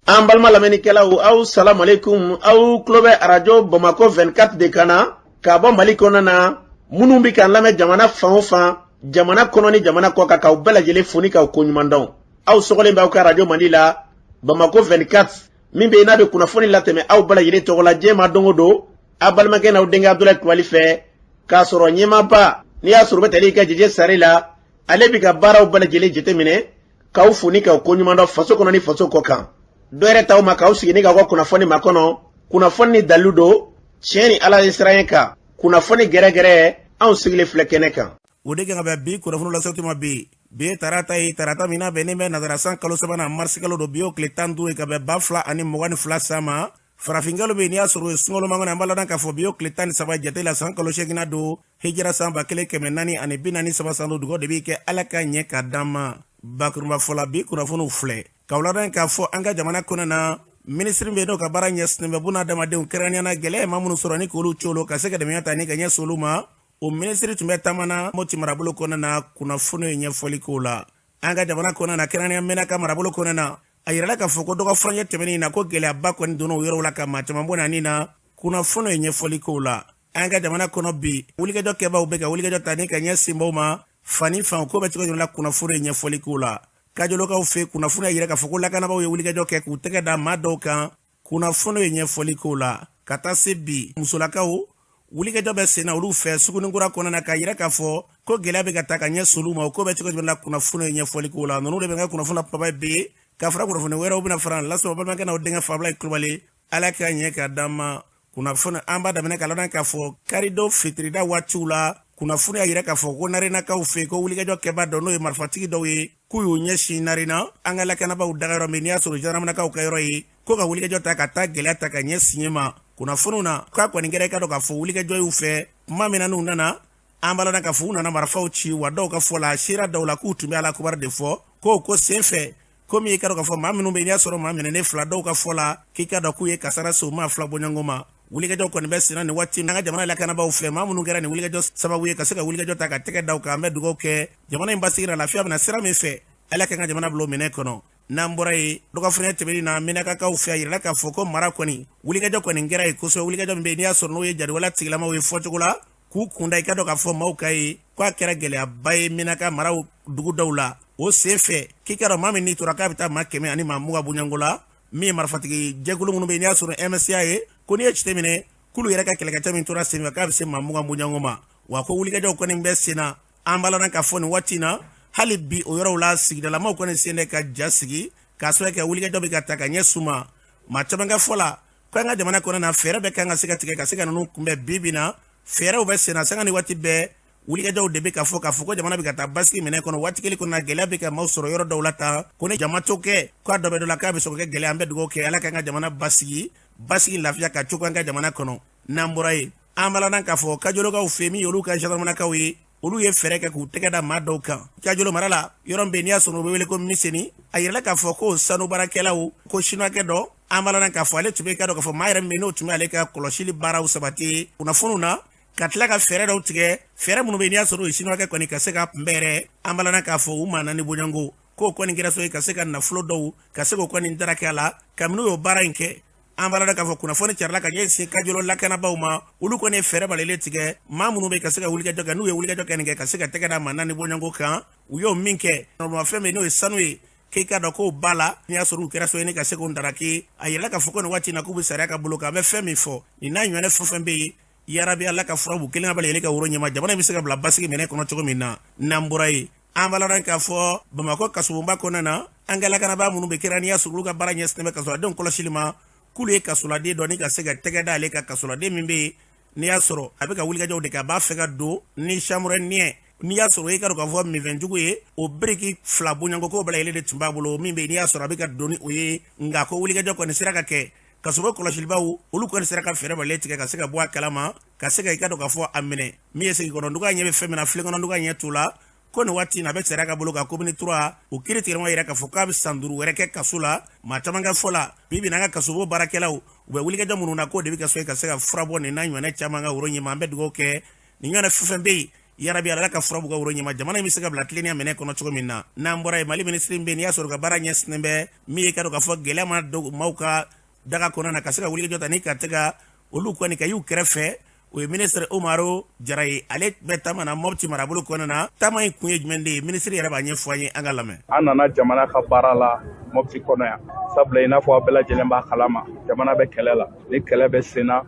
An balima lamɛnnikɛlaw, aw salamu aleykum. Aw tulo bɛ arajo Bamakɔ 24 de kan na ka bɔ Mali kɔnɔna na. Minnu bɛ k'an lamɛn jamana fan o fan, jamana kɔnɔ ni jamana kɔ kan, k'aw bɛɛ lajɛlen fo ni k'aw koɲuman dɔn. Aw sɔgɔlen bɛ aw ka arajo mandi la, Bamakɔ 24, min bɛ yen n'a bɛ kunnafoni latɛmɛ aw bɛɛ lajɛlen tɔgɔ la diɲɛ ma don o don, aw balimakɛ n'aw denkɛ Abudulayi Kulubali fɛ, k'a sɔrɔ ɲɛmaaba n'i y'a sɔrɔ u bɛ tali kɛ Jeje Sare la, ale bɛ ka baaraw bɛɛ lajɛlen jateminɛ, k'aw fo ni k'aw koɲuman dɔn faso kɔnɔ ni faso kɔ kan. Dɔ yɛrɛ t'aw ma k'aw sigi ni k'aw ka kunnafoni makɔnɔ, kunnafoni ni dalilu don, tiɲɛ ni Ala ye siran kan, kunnafoni gɛrɛgɛrɛ, anw sigilen filɛ kɛnɛ kan. O de kan ka bɛn bi kunnafoni lase ma bi. Bi ye tarata ye, tarata min n'a bɛnnen bɛ nazara san kalo sabanan, marisi kalo don. Bi y'o tile 15 ye ka bɛn 2022 san ma. Farafinkalo bɛ yen n'i y'a sɔrɔ o ye sunkalo makɔnɔ, an b'a ladɔn k'a fɔ bi y'o tile 13 jate la, san kalo seeginna don, hijira san 1443 san don. Dugawu de bɛ kɛ Ala ka ɲɛ ka d'an ma. Bakurunba fɔ la, bi kunnafoniw filɛ k'aw ladɔn k'a fɔ an ka jamana kɔnɔ na, minisiri bɛ n'o ka baara ɲɛsinnen bɛ bunadamadenw, kɛrɛnkɛrɛnnenya la gɛlɛya ma minnu sɔrɔ ni k'olu colo, ka se ka dɛmɛ ta ni ka ɲɛsin olu ma, o minisiri tun bɛ taama na Moti marabolo kɔnɔna na. Kunnafoni ye ɲɛfɔli k'o la. An ka jamana kɔnɔna na, kɛrɛnkɛrɛnnenya Menaka marabolo kɔnɔna na, a yirala k'a fɔ ko dɔgɔ furancɛ tɛmɛnen na, ko gɛlɛyaba kɔni donna o yɔrɔw la ka maa caman bɔnɛ a ni na. Kunnafoni ye ɲɛfɔli k'o la. An ka jamana kɔnɔ bi, wulikajɔ kɛbaaw bɛ ka wulikajɔ ta ni ka ɲɛsin maaw ma fan ni fan, ko bɛ cogo jumɛn la? Kunnafoni ye ɲɛfɔli k'o la. Kajolokaw fɛ, kunnafoni y'a yira k'a fɔ ko lakanabaaw ye wulikajɔ kɛ k'u tɛgɛ da maa dɔw kan. Kunnafoni ye ɲɛfɔli k'o la. Ka taa se bi, musolakaw, wulikajɔ bɛ senna olu fɛ Suguninkura kɔnɔna na, k'a yira k'a fɔ ko gɛlɛya bɛ ka taa ka ɲɛsin olu ma. O ko bɛ cogo jumɛn la? Kunnafoni ye ɲɛfɔli k'o la. Ninnu de bɛ n ka kunnafoni la kumaba bi, ka fara kunnafoni wɛrɛw bɛna fara lasɔrɔ balimakɛ n'aw denkɛ fɛ, Abulayi Kulubali. Ala ka ɲɛ ka d'an ma. Kunnafoni an b'a daminɛ ka ladɔn k'a fɔ karidon fitirida waatiw la, kunnafoni y'a yira k'a fɔ ko Narenakaw fɛ, ko wulikajɔ kɛbaa dɔ, n'o ye marifatigi dɔw ye, k'u y'u ɲɛsin Narena, an ka lakanabaaw dagayɔrɔ min n'i y'a sɔrɔ jandaramakaw ka yɔrɔ ye, ko ka wulikajɔ ta ka taa gɛlɛya ta ka ɲɛsin yen ma. Kunnafoniw na, k'a kɔni kɛra i ka dɔn k'a fɔ wulikajɔ y'u fɛ tuma min na n'u nana, an b'a ladɔn k'a fɔ u nana marifaw ci wa. Dɔw ka fɔ la, seera dɔw la, k'u tun bɛ ala kibaru de fɔ ko senfɛ komi i ka dɔn k'a fɔ maa minnu bɛ yen n'i y'a sɔrɔ maa minɛnen fila, dɔw ka fɔ la k'i ka dɔn k'u ye kasara se u maa fila bɔɲɔgɔn ma. Wulikajɔ kɔni bɛ senna nin waati n'an ka jamana lakanabaaw fɛ. Maa minnu kɛra nin wulikajɔ sababu ye ka se ka wulikajɔ ta ka tɛgɛ da u kan, an bɛ dugawu kɛ jamana in basigi la, lafiya bɛna sira min fɛ, Ala k'an ka jamana bila o minɛ kɔnɔ. N'an bɔra yen, dɔgɔfɛnɛ tɛmɛnen na, Menakakaw fɛ, a yirala k'a fɔ ko mara kɔni wulikajɔ kɔni kɛra yen kosɛbɛ. Wulikajɔ min bɛ yen n'i y'a sɔrɔ n'o ye jariwala tigilamaw ye fɔcogo la, k'u kunda i ka dɔn k'a fɔ maaw ka ye k'a kɛra gɛlɛyaba ye Menaka maraw dugu dɔw la. O sen fɛ, k'i ka dɔn maa min n'i tora k'a bɛ taa maa 120 bɔɲɔgɔnko la, min ye marifatigi jɛkulu minnu bɛ yen n'i y'a sɔrɔ MSA ye, ko n'i ye jate minɛ k'olu yɛrɛ ka kɛlɛkɛcɛ min tora senfɛ, k'a bɛ se maa 20 bɔɲɔgɔnko ma. Wa ko wulikajɔw kɔni bɛ sen na, an b'a ladɔn k'a fɔ nin waati in na, hali bi o yɔrɔw la, sigidalamaw kɔni sen tɛ ka ja sigi k'a sababu kɛ wulikajɔ bɛ ka ta ka ɲɛsin u ma. Maa caman ka fɔ la ko an ka jamana kɔnɔ na, fɛɛrɛ bɛɛ kan ka se ka tigɛ ka se ka ninnu kunbɛn. Bi bi na, fɛɛrɛw bɛ senna sanga ni waati bɛɛ. Wulikajɔw de bɛ ka fɔ k'a fɔ ko jamana bɛ ka taa basigi minɛ kɔnɔ. Waati kelen kɔnɔ na, gɛlɛya bɛ ka maaw sɔrɔ yɔrɔ dɔw la tan, ko ni jama to kɛ k'a dɔ bɛ dɔ la, k'a bɛ sɔrɔ kɛ gɛlɛya. An bɛ dugawu kɛ Ala k'an ka jamana basigi, basigi lafiya ka cogo an ka jamana kɔnɔ. N'an bɔra yen, an b'a ladɔn k'a fɔ Kajolokaw fɛ, min olu ka gendarmenakaw ye, olu ye fɛɛrɛ kɛ k'u tɛgɛ da maa dɔw kan Kajolo mara la, yɔrɔ min bɛ yen n'i y'a sɔrɔ u bɛ wele ko Miseni. A yirala k'a fɔ ko sanu baarakɛlaw, ko sinuwakɛ dɔ, an b'a ladɔn k'a fɔ ale tun bɛ ka dɔn k'a fɔ maa yɛrɛ min n'o tun bɛ ale ka kɔlɔsili baaraw sabati kunnafoniw na, ka tila ka fɛɛrɛ dɔw tigɛ, fɛɛrɛ minnu bɛ yen n'i y'a sɔrɔ o ye sinuwakɛ kɔni ka se ka kunbɛn yɛrɛ. An b'a ladɔn k'a fɔ u maa naani bɔɲɔgɔnko k'o kɔni kɛra so ye ka se ka nafolo dɔw ka se k'o kɔni daraki a la. Kabini u y'o baara in kɛ, an b'a ladɔn k'a fɔ kunnafoni carila ka ɲɛsin Kajolo lakanabaaw ma. Olu kɔni ye fɛɛrɛ balalen tigɛ, maa minnu bɛ ka se ka wulikajɔ kɛ, n'u ye wulikajɔ kɛ nin kɛ ka se ka tɛgɛ da maa naani bɔɲɔgɔnko kan. U y'o min kɛ, fɛn min n'o ye sanu ye, k'i ka dɔn k'o ba la n'i y'a sɔrɔ u kɛra so ye ka se k'o daraki. A yirala k'a fɔ ko nin waati in na, k'u bɛ sariya ka bolo kan. An bɛ fɛn min fɔ, nin n'a ɲɔgɔnna fɛn fɛn bɛ yen, yarabi Ala ka fura b'u kelen bali ka woro ɲɛma, jamana in bɛ se ka bila basigi minɛ kɔnɔ cogo min na. N'an bɔra yen, an b'a ladɔn k'a fɔ Bamakɔ kasobonba kɔnɔna na, an ka lakanabaa minnu bɛ kɛra n'i y'a sɔrɔ olu ka baara ɲɛsinnen bɛ kasoladenw kɔlɔsili ma, k'olu ye kasoladen dɔ ni ka se ka tɛgɛ da ale ka kasoladen min bɛ yen n'i y'a sɔrɔ a bɛ ka wulikajɔw de kɛ, a b'a fɛ ka don ni chambre niɛ, n'i y'a sɔrɔ i ka dɔn k'a fɔ minfɛnjugu ye, o biriki fila bɔɲɔgɔnko k'o bɛɛ lajɛlen de tun b'a bolo, min bɛ yen n'i y'a sɔrɔ a bɛ ka don ni o ye. Nka ko wulikajɔ kɔni sera ka kɛ, kasobo kɔlɔsilibaw olu kɔni sera ka fɛɛrɛ balen tigɛ ka se ka bɔ a kalama, ka se ka i ka dɔn k'a fɔ a minɛ. Min ye segikɔnɔduga ɲɛ bɛ fɛn min na, filenkɔnɔduga ɲɛ t'o la, ko nin waati in na a bɛ sariya ka bolo kan commune 3. O kiiri tigɛma yira k'a fɔ k'a bɛ san 5 wɛrɛ kɛ kaso la. Maa caman ka fɔ la, bi bi in an ka kasobo baarakɛlaw u bɛ wulikajɔ minnu na, k'o de bɛ ka so ka se ka fura bɔ nin n'a ɲɔgɔnna caman ka woro ɲɛma. An bɛ dugawu kɛ nin ɲɔgɔnna fɛn fɛn bɛ yen. Yarabi, Ala ka fura b'u ka woro ɲɛma, jamana in bɛ se ka bila tilennenya minɛ kɔnɔ cogo min na. N'an bɔra yen, Mali minisiri bɛ yen, n'i y'a sɔrɔ ka baara ɲɛsinnen bɛ min ye, ka dɔn k'a fɔ gɛlɛya mana don maaw ka daga kɔnɔna na, ka se ka wulikajɔ ta ni ka se ka olu kɔni ka y'u kɛrɛfɛ, o ye minisiri Umaru Jara ye. Ale bɛ taama na Mɔpti marabolo kɔnɔna na. Taama in kun ye jumɛn de ye? Minisiri yɛrɛ b'a ɲɛfɔ an ye, an ka lamɛn. An nana jamana ka baara la Mɔpti kɔnɔ yan, sabula i n'a fɔ a bɛɛ lajɛlen b'a kalama, jamana bɛ kɛlɛ la. Ni kɛlɛ bɛ sen na,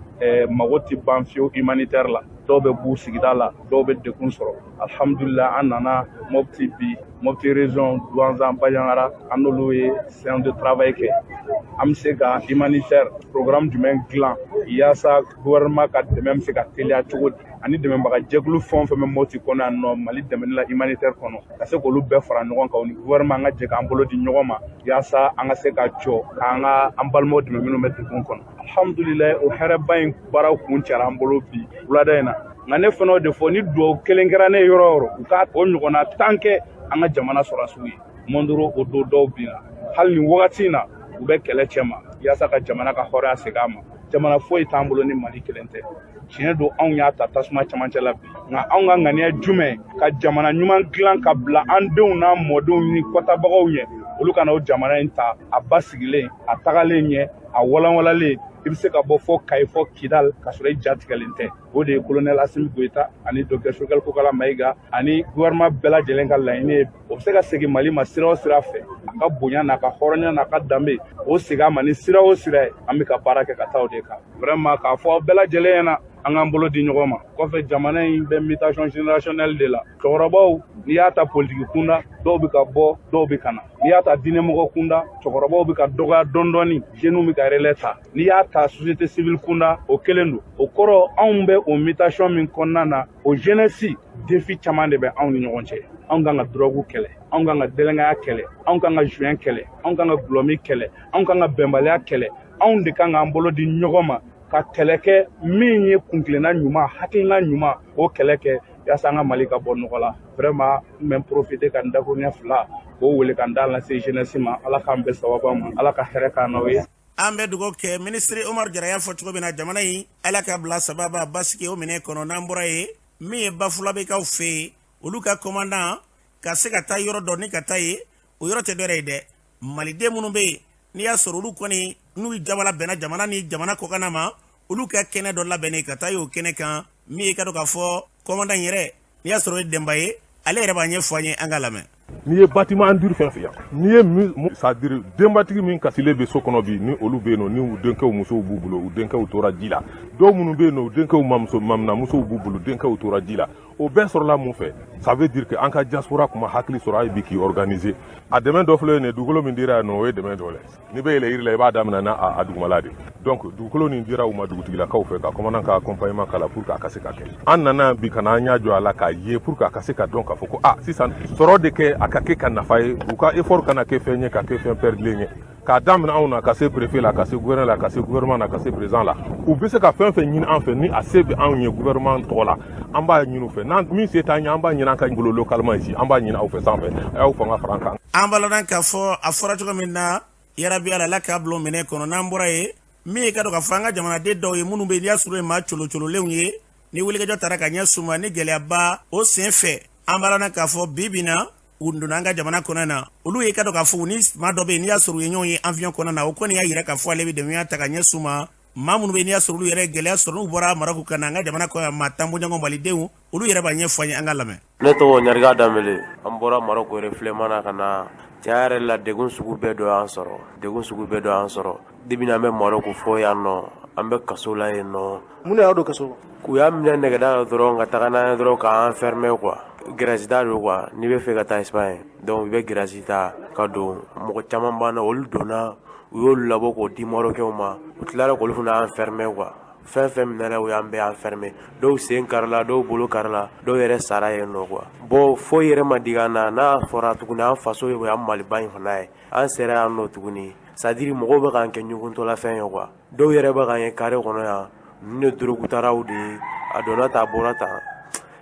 mago tɛ ban fiyewu humanitaire la. Dɔw bɛ b'u sigida la, dɔw bɛ degun sɔrɔ. Alhamdulillah, an nana Mɔpti bi, Mɔpti région, Duwanzan, Bandiagara, an n'olu ye séance de travail kɛ. An bɛ se ka humanitaire programme jumɛn dilan yaasa gouvernement ka dɛmɛ bɛ se ka teliya cogo di, ani dɛmɛbaga jɛkulu fɛn o fɛn bɛ Mɔpti kɔnɔ yan nɔ, Mali dɛmɛni la humanitaire kɔnɔ, ka se k'olu bɛɛ fara ɲɔgɔn kan, o ni gouvernement, an ka jɛ k'an bolo di ɲɔgɔn ma yaasa an ka se ka jɔ k'an ka an balimaw dɛmɛ minnu bɛ degun kɔnɔ. Alhamdulilayi, o hɛrɛba in baaraw kun cɛra an bolo bi wulada in na. Nka ne fana y'o de fɔ, ni dugawu kelen kɛra ne yɔrɔ o yɔrɔ, u ka o ɲɔgɔnna 10 kɛ an ka jamana sɔrɔdasiw ye. Mondoro o don dɔw binna, hali nin wagati in na u bɛ kɛlɛ cɛ ma yaasa ka jamana ka hɔrɔnya segin a ma. Jamana foyi t'an bolo ni Mali kelen tɛ. Tiɲɛ don, anw y'a ta tasuma camancɛ la bi, nka anw ka ŋaniya jumɛn? Ka jamana ɲuman dilan ka bila an denw n'an mɔdenw ni kɔtabagaw ɲɛ, olu ka na o jamana in ta a basigilen, a tagalen ɲɛ, a walanwalalen. I bɛ se ka bɔ fɔ Kayi, fɔ Kidal, ka sɔrɔ i ja tigɛlen tɛ. O de ye colonel Assimi Goïta ani docteur Choguel Kokalla Maïga ani gouvernement bɛɛ lajɛlen ka laɲini ye. O bɛ se ka segin Mali ma sira o sira fɛ, a ka bonya n'a ka hɔrɔnya n'a ka danbe, o segin a ma ni sira o sira ye, an bɛ ka baara kɛ ka taa o de kan. Vraiment, k'a fɔ aw bɛɛ lajɛlen ɲɛna, an k'an bolo di ɲɔgɔn ma. Kɔfɛ, jamana in bɛ mutation générationnelle de la. Cɛkɔrɔbaw, n'i y'a ta politiki kunda, dɔw bɛ ka bɔ, dɔw bɛ ka na. N'i y'a ta diinɛmɔgɔ kunda, cɛkɔrɔbaw bɛ ka dɔgɔya dɔɔni dɔɔni, jeunes bɛ ka relais ta. N'i y'a ta société civile kunda, o kelen don. O kɔrɔ, anw bɛ o mutation min kɔnɔna na, o jeunesse, défi caman de bɛ anw ni ɲɔgɔn cɛ. Anw kan ka drogue kɛlɛ, anw kan ka délinquance kɛlɛ, anw kan ka joint kɛlɛ, anw kan ka gulɔmin kɛlɛ, anw kan ka bɛnbaliya kɛlɛ. Anw de kan k'an bolo di ɲɔgɔn ma ka kɛlɛ kɛ min ye kuntilenna ɲuman, hakilina ɲuman, o kɛlɛ kɛ yaasa an ka Mali ka bɔ nɔgɔ la. Vraiment, n bɛ profiter ka n dakuruɲɛ fila k'o wele ka n da lase jeunesse ma. Ala k'an bɛn sababa ma, Ala ka hɛrɛ k'an n'aw ye. An bɛ dugawu kɛ, minisiri Umaru Jara y'a fɔ cogo min na, jamana in, Ala ka bila sababa basigi o minɛ kɔnɔ. N'an bɔra yen, min ye Bafulabekaw fɛ yen, olu ka commandant ka se ka taa yɔrɔ dɔ ni ka taa yen, o yɔrɔ tɛ dɔwɛrɛ ye dɛ, maliden minnu bɛ yen, n'i y'a sɔrɔ olu kɔni n'u jabala bɛnna jamana ni jamana kɔkanna ma, olu ka kɛnɛ dɔ labɛnnen ka taa y'o kɛnɛ kan. Min ye ka dɔn k'a fɔ commandant yɛrɛ, n'i y'a sɔrɔ o ye Denba ye, ale yɛrɛ b'a ɲɛfɔ an ye, an ka lamɛn. N'i ye bâtiment en dur fɛn fɛn yan, n'i ye min, c'est à dire denbatigi min kasilen bɛ so kɔnɔ bi, ni olu bɛ yen nɔ, ni u denkɛw musow b'u bolo, u denkɛw tora ji la. Dɔw minnu bɛ yen nɔ, u denkɛw mamuso maminamusow b'u bolo, denkɛw tora ji la. O bɛɛ sɔrɔla mun fɛ? Ça veut dire que an ka diaspora kuma hakili sɔrɔ hali bi k'i organiser. A dɛmɛ dɔ filɛ nin ye, dugukolo min dira yan nɔ, o ye dɛmɛ dɔ ye. N'i bɛ yɛlɛ yiri la, i b'a daminɛ n'a a dugumala de. Donc dugukolo nin dira u ma dugutigilakaw fɛ, ka commandant ka accompagnement k'a la pour que a ka se ka kɛ. An nana bi ka na an y'a jɔ a la k'a ye pour que a ka se ka dɔn k'a fɔ ko sisan sɔrɔ de kɛ a ka kɛ ka nafa ye, u ka effort kana kɛ fɛn ye, ka kɛ fɛn perdulen ye. K'a daminɛ anw na, ka se préfet la, ka se gouverneur la, ka se gouvernement na, ka se président la, u bɛ se ka fɛn fɛn ɲini an fɛ, ni a se bɛ anw ye gouvernement tɔgɔ la, an b'a ɲini u fɛ. N'an min se t'an ye, an b'a ɲini an ka bolo localement ici, an b'a ɲini aw fɛ sanfɛ, a y'aw fanga fara an kan. An b'a lɔn k'a fɔ a fɔra cogo min na, yarabi, Ala k'a bila o minɛ kɔnɔ. N'an bɔra yen, min ye ka dɔn k'a fɔ an ka jamanaden dɔw ye minnu bɛ yen, n'i y'a sɔrɔ ye maa colocololenw ye, ni wulikajɔ taara ka ɲɛ ma ni gɛlɛyaba o sen fɛ, an b'a lɔn k'a fɔ bi bi na u donna an ka jamana kɔnɔ na. Olu ye ka dɔn k'a fɔ u ni maa dɔ bɛ yen, n'i y'a sɔrɔ u ye ɲɔgɔn ye avion kɔnɔ na, o kɔni y'a yira k'a fɔ ale bɛ dɛmɛya ta ka ɲɛ ma maa minnu bɛ yen, n'i y'a sɔrɔ olu yɛrɛ gɛlɛya sɔrɔ, n'u bɔra Marɔku ka na an ka jamana kɔnɔ, maa 10 bɔɲɔgɔn malidenw, olu yɛrɛ b'a ɲɛfɔ an ye, an ka lamɛn. Ne tɔgɔ Ɲariga Danbele. An bɔra Marɔku refoulement na ka na. Tiɲɛ yɛrɛ la, degun sugu bɛɛ dɔ y'an sɔrɔ, degun sugu bɛɛ dɔ y'an sɔrɔ depuis an bɛ Marɔku fɔ yan nɔ. An bɛ kaso la yen nɔ. Mun de y'a don kaso? U y'a minɛ nɛgɛda la dɔrɔn ka taga n'an ye dɔrɔn k'an enfermer quoi. Grâce ta don quoi, n'i bɛ fɛ ka taa Espagne, donc i bɛ grâce ta ka don. Mɔgɔ caman b'an na, olu donna, u y'olu labɔ k'o di Marocains ma, u tilara k'olu fana enfermer quoi. Fɛn fɛn minɛra, u y'an bɛɛ enfermer. Dɔw sen karila, dɔw bolo karila, dɔw yɛrɛ sara yen nɔ quoi. Bon, foyi yɛrɛ ma digi an na. N'a fɔra tuguni an faso ye, o y'an Maliba in fana ye. An sera yan nɔ tuguni, c'est à dire mɔgɔw bɛ k'an kɛ ɲugutɔlafɛn ye quoi. Dɔw yɛrɛ bɛ k'an ye carré kɔnɔ yan, ninnu ye drogue taraw de ye, a donna tan, a bɔra tan.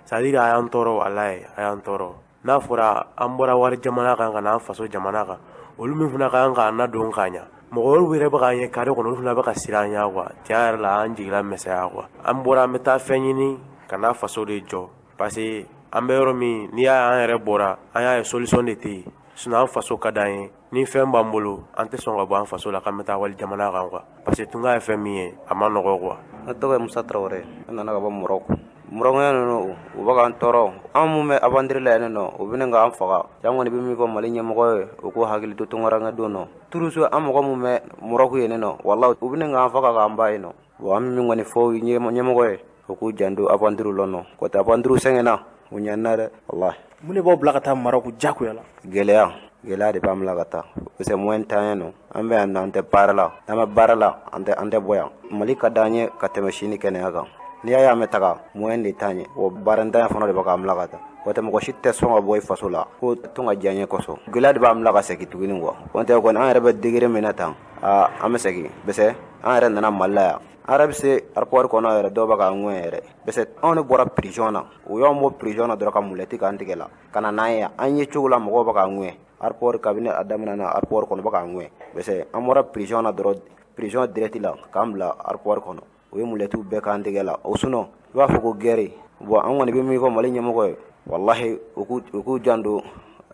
C'est à dire a y'an tɔɔrɔ, walayi, a y'an tɔɔrɔ. N'a fɔra an bɔra wari jamana kan ka na an faso jamana kan, olu min fana ka kan k'an ladon k'a ɲa, mɔgɔ wɛrɛw yɛrɛ bɛ k'an ye carré kɔnɔ, olu fana bɛ ka siran an ɲɛ quoi. Tiɲɛ yɛrɛ la, an jigila misɛnya quoi. An bɔra, an bɛ taa fɛn ɲini ka n'a faso de jɔ, parce que An bɛ yɔrɔ min, n'i y'a ye an yɛrɛ bɔra, an y'a ye solution de tɛ yen. Sinon an faso ka d'an ye. Ni fɛn b'an bolo, an tɛ sɔn ka bɔ an faso la k'an bɛ taa wali jamana kan quoi, parce que tunga ye fɛn min ye, a ma nɔgɔ quoi. Ne tɔgɔ ye Musa Tarawele. Ne nana ka bɔ Morɔku. Morɔkɛn ninnu, u bɛ k'an tɔɔrɔ. An mun bɛ aventure la yan nɔ, u bɛ k'an faga. An kɔni bɛ min fɔ Mali ɲɛmɔgɔ ye, u k'u hakili to tunkarankedenw nɔ. Toujours an mɔgɔ mun bɛ Morɔku yen nɔ, walahi, u bɛ k'an faga k'an ba yen nɔ. Bon, an bɛ min kɔni fɔ ɲɛmɔgɔ ye, u k'u janto aventure la nɔ k'o tɛ aventure sɛgɛnna, u ɲanina dɛ, walahi. Mun de b'aw bila ka taa Marɔku jagoya la? Gɛlɛya, gɛlɛya de b'an bila ka taa, parce que moyen t'an ye nɔ. An bɛ yan nɔ, an tɛ baara la. N'an bɛ baara la, an tɛ bɔ yan. Mali ka d'an ye ka tɛmɛ sini kɛnɛya kan. N'i y'a ye an bɛ taga, moyen de t'an ye. O baarantanya fana de bɛ k'an bila ka taa. O tɛ, mɔgɔ si tɛ sɔn ka bɔ i faso la ko tun ka diya n ye kosɔn. Gɛlɛya de b'an bila ka segin tuguni quoi. O tɛ kɔni, an yɛrɛ bɛ degré min na tan, aa, an bɛ segin, parce que an yɛrɛ nana Mali la yan, an yɛrɛ bɛ se aéroport kɔnɔ yɛrɛ, dɔw bɛ k'an ŋɛn yɛrɛ, parce que anw de bɔra prison na. U y'anw bɔ prison na dɔrɔn ka mulɛti k'an tigɛ la ka na n'an ye yan. An ye cogo la, mɔgɔw bɛ k'an ŋɛn aéroport. Kabini a daminɛ na aéroport kɔnɔ, bɛ k'an ŋɛn, parce que an bɔra prison na dɔrɔn, prison direct la k'an bila aéroport kɔnɔ. U ye mulɛtiw bɛɛ k'an tigɛ la. O sinon, i b'a fɔ ko guerre. Bon, an kɔni bɛ min fɔ Mali ɲɛmɔgɔ ye, walahi, u k'u janto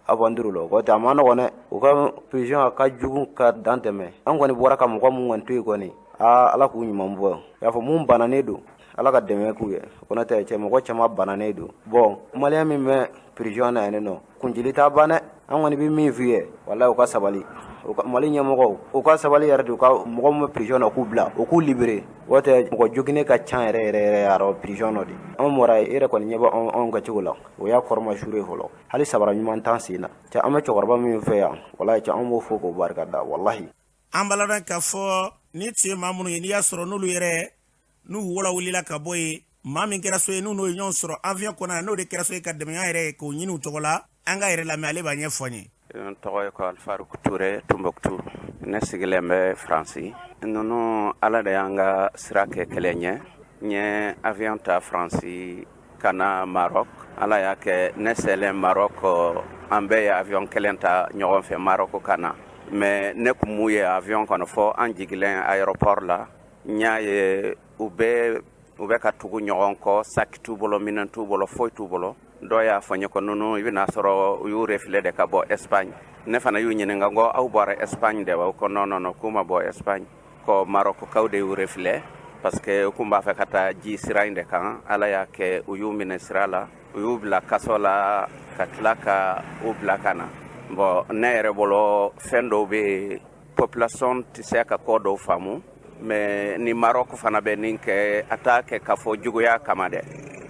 aventure la. O tɛ, a ma nɔgɔn dɛ. U ka prison a ka jugu ka dan tɛmɛ. An kɔni bɔra ka mɔgɔ mun kɔni to yen kɔni, aa, Ala k'u ɲuman bɔ. I y'a fɔ mun bananen don, Ala ka dɛmɛ k'u ye. O tɛ cɛ, mɔgɔ caman bananen don. Bon, malien min bɛ prison na yan nɔ, kunjili t'a ban dɛ. An kɔni bɛ min f'u ye, walahi, u ka sabali. Mali ɲɛmɔgɔw, u ka sabali yɛrɛ de. U ka mɔgɔ min bɛ prison na, u k'u bila, u k'u libérer. O tɛ, mɔgɔ joginnen ka ca yɛrɛ yɛrɛ yɛrɛ yɛrɛ prison nɔ de. An mɔra e yɛrɛ kɔni ɲɛ bɛ anw ka cogo la, o y'a kɔrɔma sure fɔlɔ. Hali sabara ɲuman t'an sen na. Cɛ, an bɛ cɛkɔrɔba min fɛ yan, walahi, cɛ, an b'o fo k'o barika da, walahi. An b'a ladɔn k'a fɔ ni tun ye maa minnu ye, n'i y'a sɔrɔ n'olu yɛrɛ n'u wɔlɔ wulila ka bɔ yen, maa min kɛra so ye, n'u n'o ye ɲɔgɔn sɔrɔ avion kɔnɔ, n'o de kɛra so ye ka dɛmɛya yɛrɛ ye k'o ɲini u tɔgɔ la, an ka yɛrɛ lamɛn, ale b'a ɲɛfɔ an ye. N tɔgɔ ye ko Alifaruku Ture, Tumbuktu. Ne sigilen bɛ Faransi. Ninnu, Ala de y'an ka sira kɛ kelen ye. N ye avion ta Faransi ka na Maroc. Ala y'a kɛ, ne selen Maroc, an bɛɛ ye avion kelen ta ɲɔgɔn fɛ Maroc ka na. Mais ne kun m'u ye avion kɔnɔ fɔ an jigilen aéroport la. N y'a ye u bɛ ka tugu ɲɔgɔn kɔ, sac t'u bolo, minɛn t'u bolo, foyi t'u bolo. Dɔw y'a fɔ n ye ko ninnu, i bɛna sɔrɔ u y'u refoulé de ka bɔ Espagne. Ne fana y'u ɲininka ko aw bɔra Espagne de wa? Ko non, non, non, k'u ma bɔ Espagne, ko Maroc kaw de y'u refoulé, parce que u kun b'a fɛ ka taa ji sira in de kan. Ala y'a kɛ, u y'u minɛ sira la, u y'u bila kaso la, ka tila ka u bila ka na. Bon, ne yɛrɛ bolo, fɛn dɔw bɛ yen, population tɛ se ka ko dɔw faamu. Mais ni Maroc fana bɛ nin kɛ, a t'a kɛ k'a fɔ juguya kama dɛ.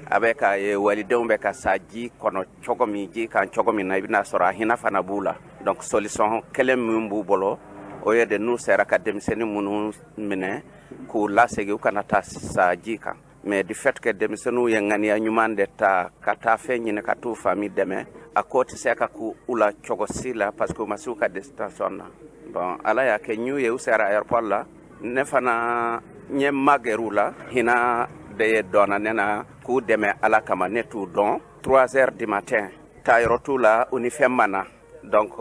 A bɛ ka ye walidenw bɛ ka sa ji kɔnɔ cogo min, ji kan cogo min na, i bɛna sɔrɔ a hinɛ fana b'u la. Donc solution kelen min b'u bolo, o ye de n'u sera ka denmisɛnnin minnu minɛ k'u lasegin, u kana taa sa ji kan. Mais du fait que denmisɛnninw ye ŋaniya ɲuman de ta ka taa fɛn ɲini ka t'u famille dɛmɛ, a ko tɛ se ka ku u la cogo si la, parce que u ma se u ka destination na. Bon, Ala y'a kɛ, n'u ye u sera aéroport la, ne fana n ye magɛr'u la. Hinɛ de ye dɔnna ne na k'u dɛmɛ Ala kama. Ne t'u dɔn. 3 heures du matin, taayɔrɔ t'u la, u ni fɛn ma na. Donc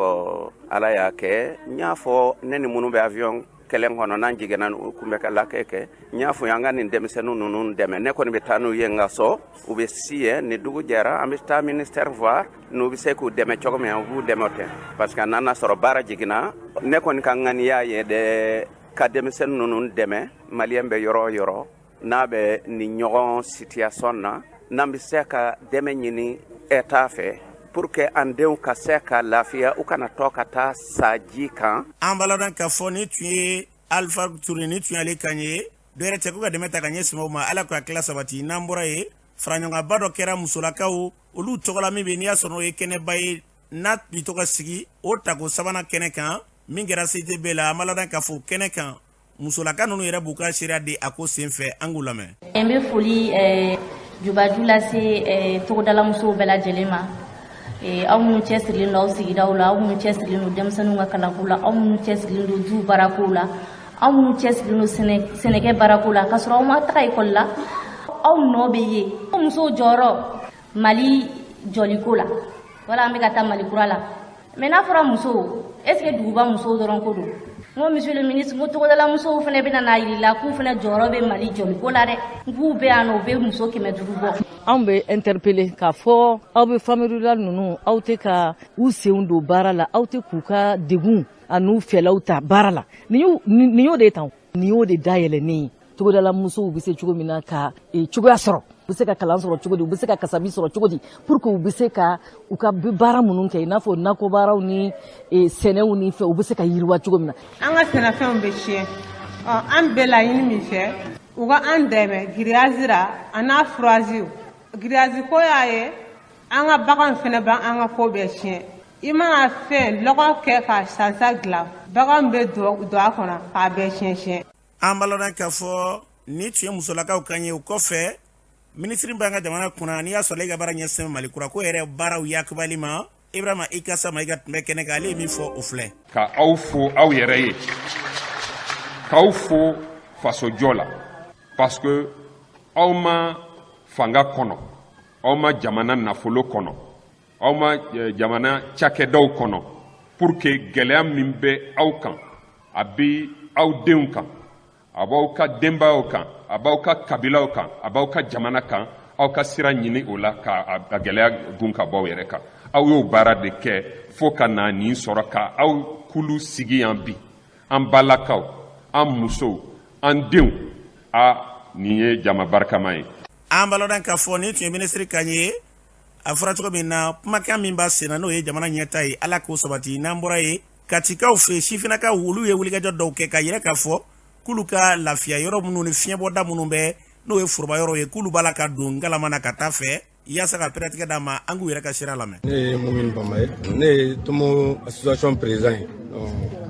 Ala y'a kɛ, n y'a fɔ ne ni minnu bɛ avion kelen kɔnɔ, n'an jiginna, u kun bɛ ka lakɛ kɛ, n y'a fɔ an ka nin denmisɛnnin ninnu dɛmɛ. Ne kɔni bɛ taa n'u ye n ka so, u bɛ si yen. Ni dugu jɛra, an bɛ taa ministère voir n'u bɛ se k'u dɛmɛ cogo min, u b'u dɛmɛ ten, parce que n'an n'a sɔrɔ baara jiginna, ne kɔni ka ŋaniya ye de ka denmisɛnnin ninnu dɛmɛ. Malien bɛ yɔrɔ o yɔrɔ, n'a bɛ nin ɲɔgɔn situation na, n'an bɛ se ka dɛmɛ ɲini État fɛ pour que an denw ka se ka lafiya, u kana tɔ ka taa sa ji kan. An b'a ladɔn k'a fɔ ni tun ye Alifa Ture, ni tun y'ale kan ye. Dɔ yɛrɛ cɛ ko ka dɛmɛ ta ka ɲɛsin o ma, Ala k'a tila sabati. N'an bɔra yen, faraɲɔgɔnba dɔ kɛra musolakaw olu tɔgɔ la, min bɛ n'i y'a sɔrɔ n'o ye kɛnɛba ye, n'a bi to ka sigi o tako sabanan kɛnɛ kan min kɛra CTB la. An b'a ladɔn k'a fɔ kɛnɛ kan, musolaka ninnu yɛrɛ b'u ka seereya di a ko senfɛ. An k'u lamɛn. N bɛ foli jubaju lase togodala musow bɛɛ lajɛlen ma, aw minnu cɛsirilen don aw sigidaw la, aw minnu cɛsirilen don denmisɛnninw ka kalanko la, aw minnu cɛsirilen don du baarako la, aw minnu cɛsirilen don sɛnɛkɛ baarako la, k'a sɔrɔ aw ma taga ekɔli la, aw nɔ bɛ ye. Musow jɔyɔrɔ Mali jɔliko la, wala an bɛ ka taa Mali kura la, mais n'a fɔra musow, est ce que duguba musow dɔrɔn ko don? N ko monsieur le ministre, n ko togodala musow fana bɛna n'a yir'i la k'u fana jɔyɔrɔ bɛ Mali jɔliko la dɛ. N k'u bɛ yan nɔ, u bɛ muso 500 bɔ. Anw bɛ interpeller k'a fɔ aw bɛ femmes rurales ninnu, aw tɛ ka u senw don baara la, aw tɛ k'u ka degun an'u fɛlaw ta baara la. Nin y'o de ye tan, nin y'o de dayɛlɛnnen ye. Togodala musow bɛ se cogo min na ka cogoya sɔrɔ, u bɛ se ka kalan sɔrɔ cogo di, u bɛ se ka kasabi sɔrɔ cogo di, pour que u bɛ se ka u ka baara minnu kɛ, i n'a fɔ nakɔ baaraw ni sɛnɛw ni fɛn, u bɛ se ka yiriwa cogo min na. An ka sɛnɛfɛnw bɛ tiɲɛ, an bɛ laɲini min fɛ, u ka an dɛmɛ grillage la a n'a furaziw. Grillage ko y'a ye, an ka baganw fana b'an an ka ko bɛɛ tiɲɛ. I mana fɛn lɔgɔ kɛ ka sansa dilan, baganw bɛ don a kɔnɔ k'a bɛɛ tiɲɛ tiɲɛ. An b'a lɔn k'a fɔ ni tun ye musolakaw kan ye. O kɔfɛ, minisiri b'an ka jamana kunna, n'i y'a sɔrɔ e ka baara ɲɛsin Mali kura ko yɛrɛ baaraw yakubali ma, Ibrahima Ikasa Mayiga tun bɛ kɛnɛ kan, ale ye min fɔ o filɛ. Ka aw fo aw yɛrɛ ye, k'aw fo fasojɔ la, parce que aw ma fanga kɔnɔ, aw ma jamana nafolo kɔnɔ, aw ma jamana cakɛdaw kɔnɔ, pour que gɛlɛya min bɛ aw kan, a bɛ aw denw kan, a b'aw ka denbayaw kan, a b'aw ka kabilaw kan, a b'aw ka jamana kan, aw ka sira ɲini o la ka a gɛlɛya gun ka bɔ aw yɛrɛ kan. Aw y'o baara de kɛ fo ka na nin sɔrɔ ka aw kulu sigi yan bi, an balakaw, an musow, an denw, a nin ye jama barikama ye. An b'a lɔn k'a fɔ nin tun ye minisiri kan ye. A fɔra cogo min na, kumakan min b'a sen na, n'o ye jamana ɲɛta ye, Ala k'o sabati. N'an bɔra yen, Katikaw fɛ, sifinnakaw, olu ye wulikajɔ dɔw kɛ ka yɛrɛ k'a fɔ k'olu ka lafiya yɔrɔ minnu ni fiɲɛbɔda minnu bɛ, n'o ye foroba yɔrɔ ye, k'olu b'a la ka don ngalama na ka taa fɛ yaasa ka pɛrɛtigɛ d'a ma. An k'u yɛrɛ ka sira lamɛn. Ne ye Mumini Bamba ye, ne ye Tomo association président ye.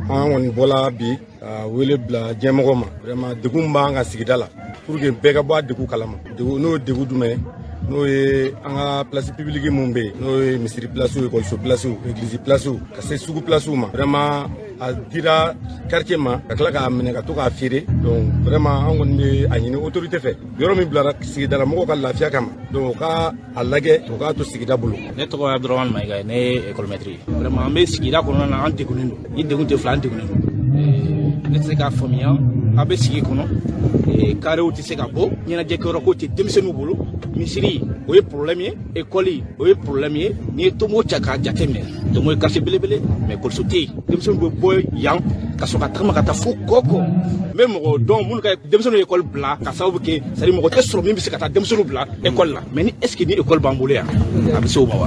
An kɔni bɔla bi ka wele bila diɲɛmɔgɔ ma, vraiment degun b'an ka sigida la, pour que bɛɛ ka bɔ a degun kalama. Degun n'o ye degun jumɛn ye? N'o ye an ka place publique mun bɛ yen, n'o ye misiri place, ekɔliso place, église place, ka se sugu place ma. Vraiment a dira quartier ma, ka tila k'a minɛ ka to k'a feere. Donc vraiment an kɔni bɛ a ɲini autorité fɛ, yɔrɔ min bilara sigidala mɔgɔw ka lafiya kama, donc u ka a lajɛ, u k'a to sigida bolo. Ne tɔgɔ ye Abdurahmane Mayiga ye, ne ye école maître ye. Vraiment an bɛ sigida kɔnɔna na, an degunnen don. Ni degun tɛ fila, an degunnen don. Ne tɛ se k'a faamuya, an bɛ sigi kɔnɔ, karew tɛ se ka bɔ, ɲɛnajɛkɛyɔrɔ ko tɛ denmisɛnninw bolo, misiri o ye problème ye, école o ye problème ye. N'i ye Tomo cɛ k'a jateminɛ, Tomo ye quartier belebele, mais école tɛ yen. Denmisɛnninw bɛ bɔ yan ka sɔrɔ ka tagama ka taa fo Kɔkɔ. N bɛ mɔgɔ dɔn minnu ka denmisɛnninw ye école bila ka sababu kɛ, c'est à dire mɔgɔ tɛ sɔrɔ min bɛ se ka taa denmisɛnninw bila école la. Mais ni est ce que ni école b'an bolo yan, a bɛ se o ma wa?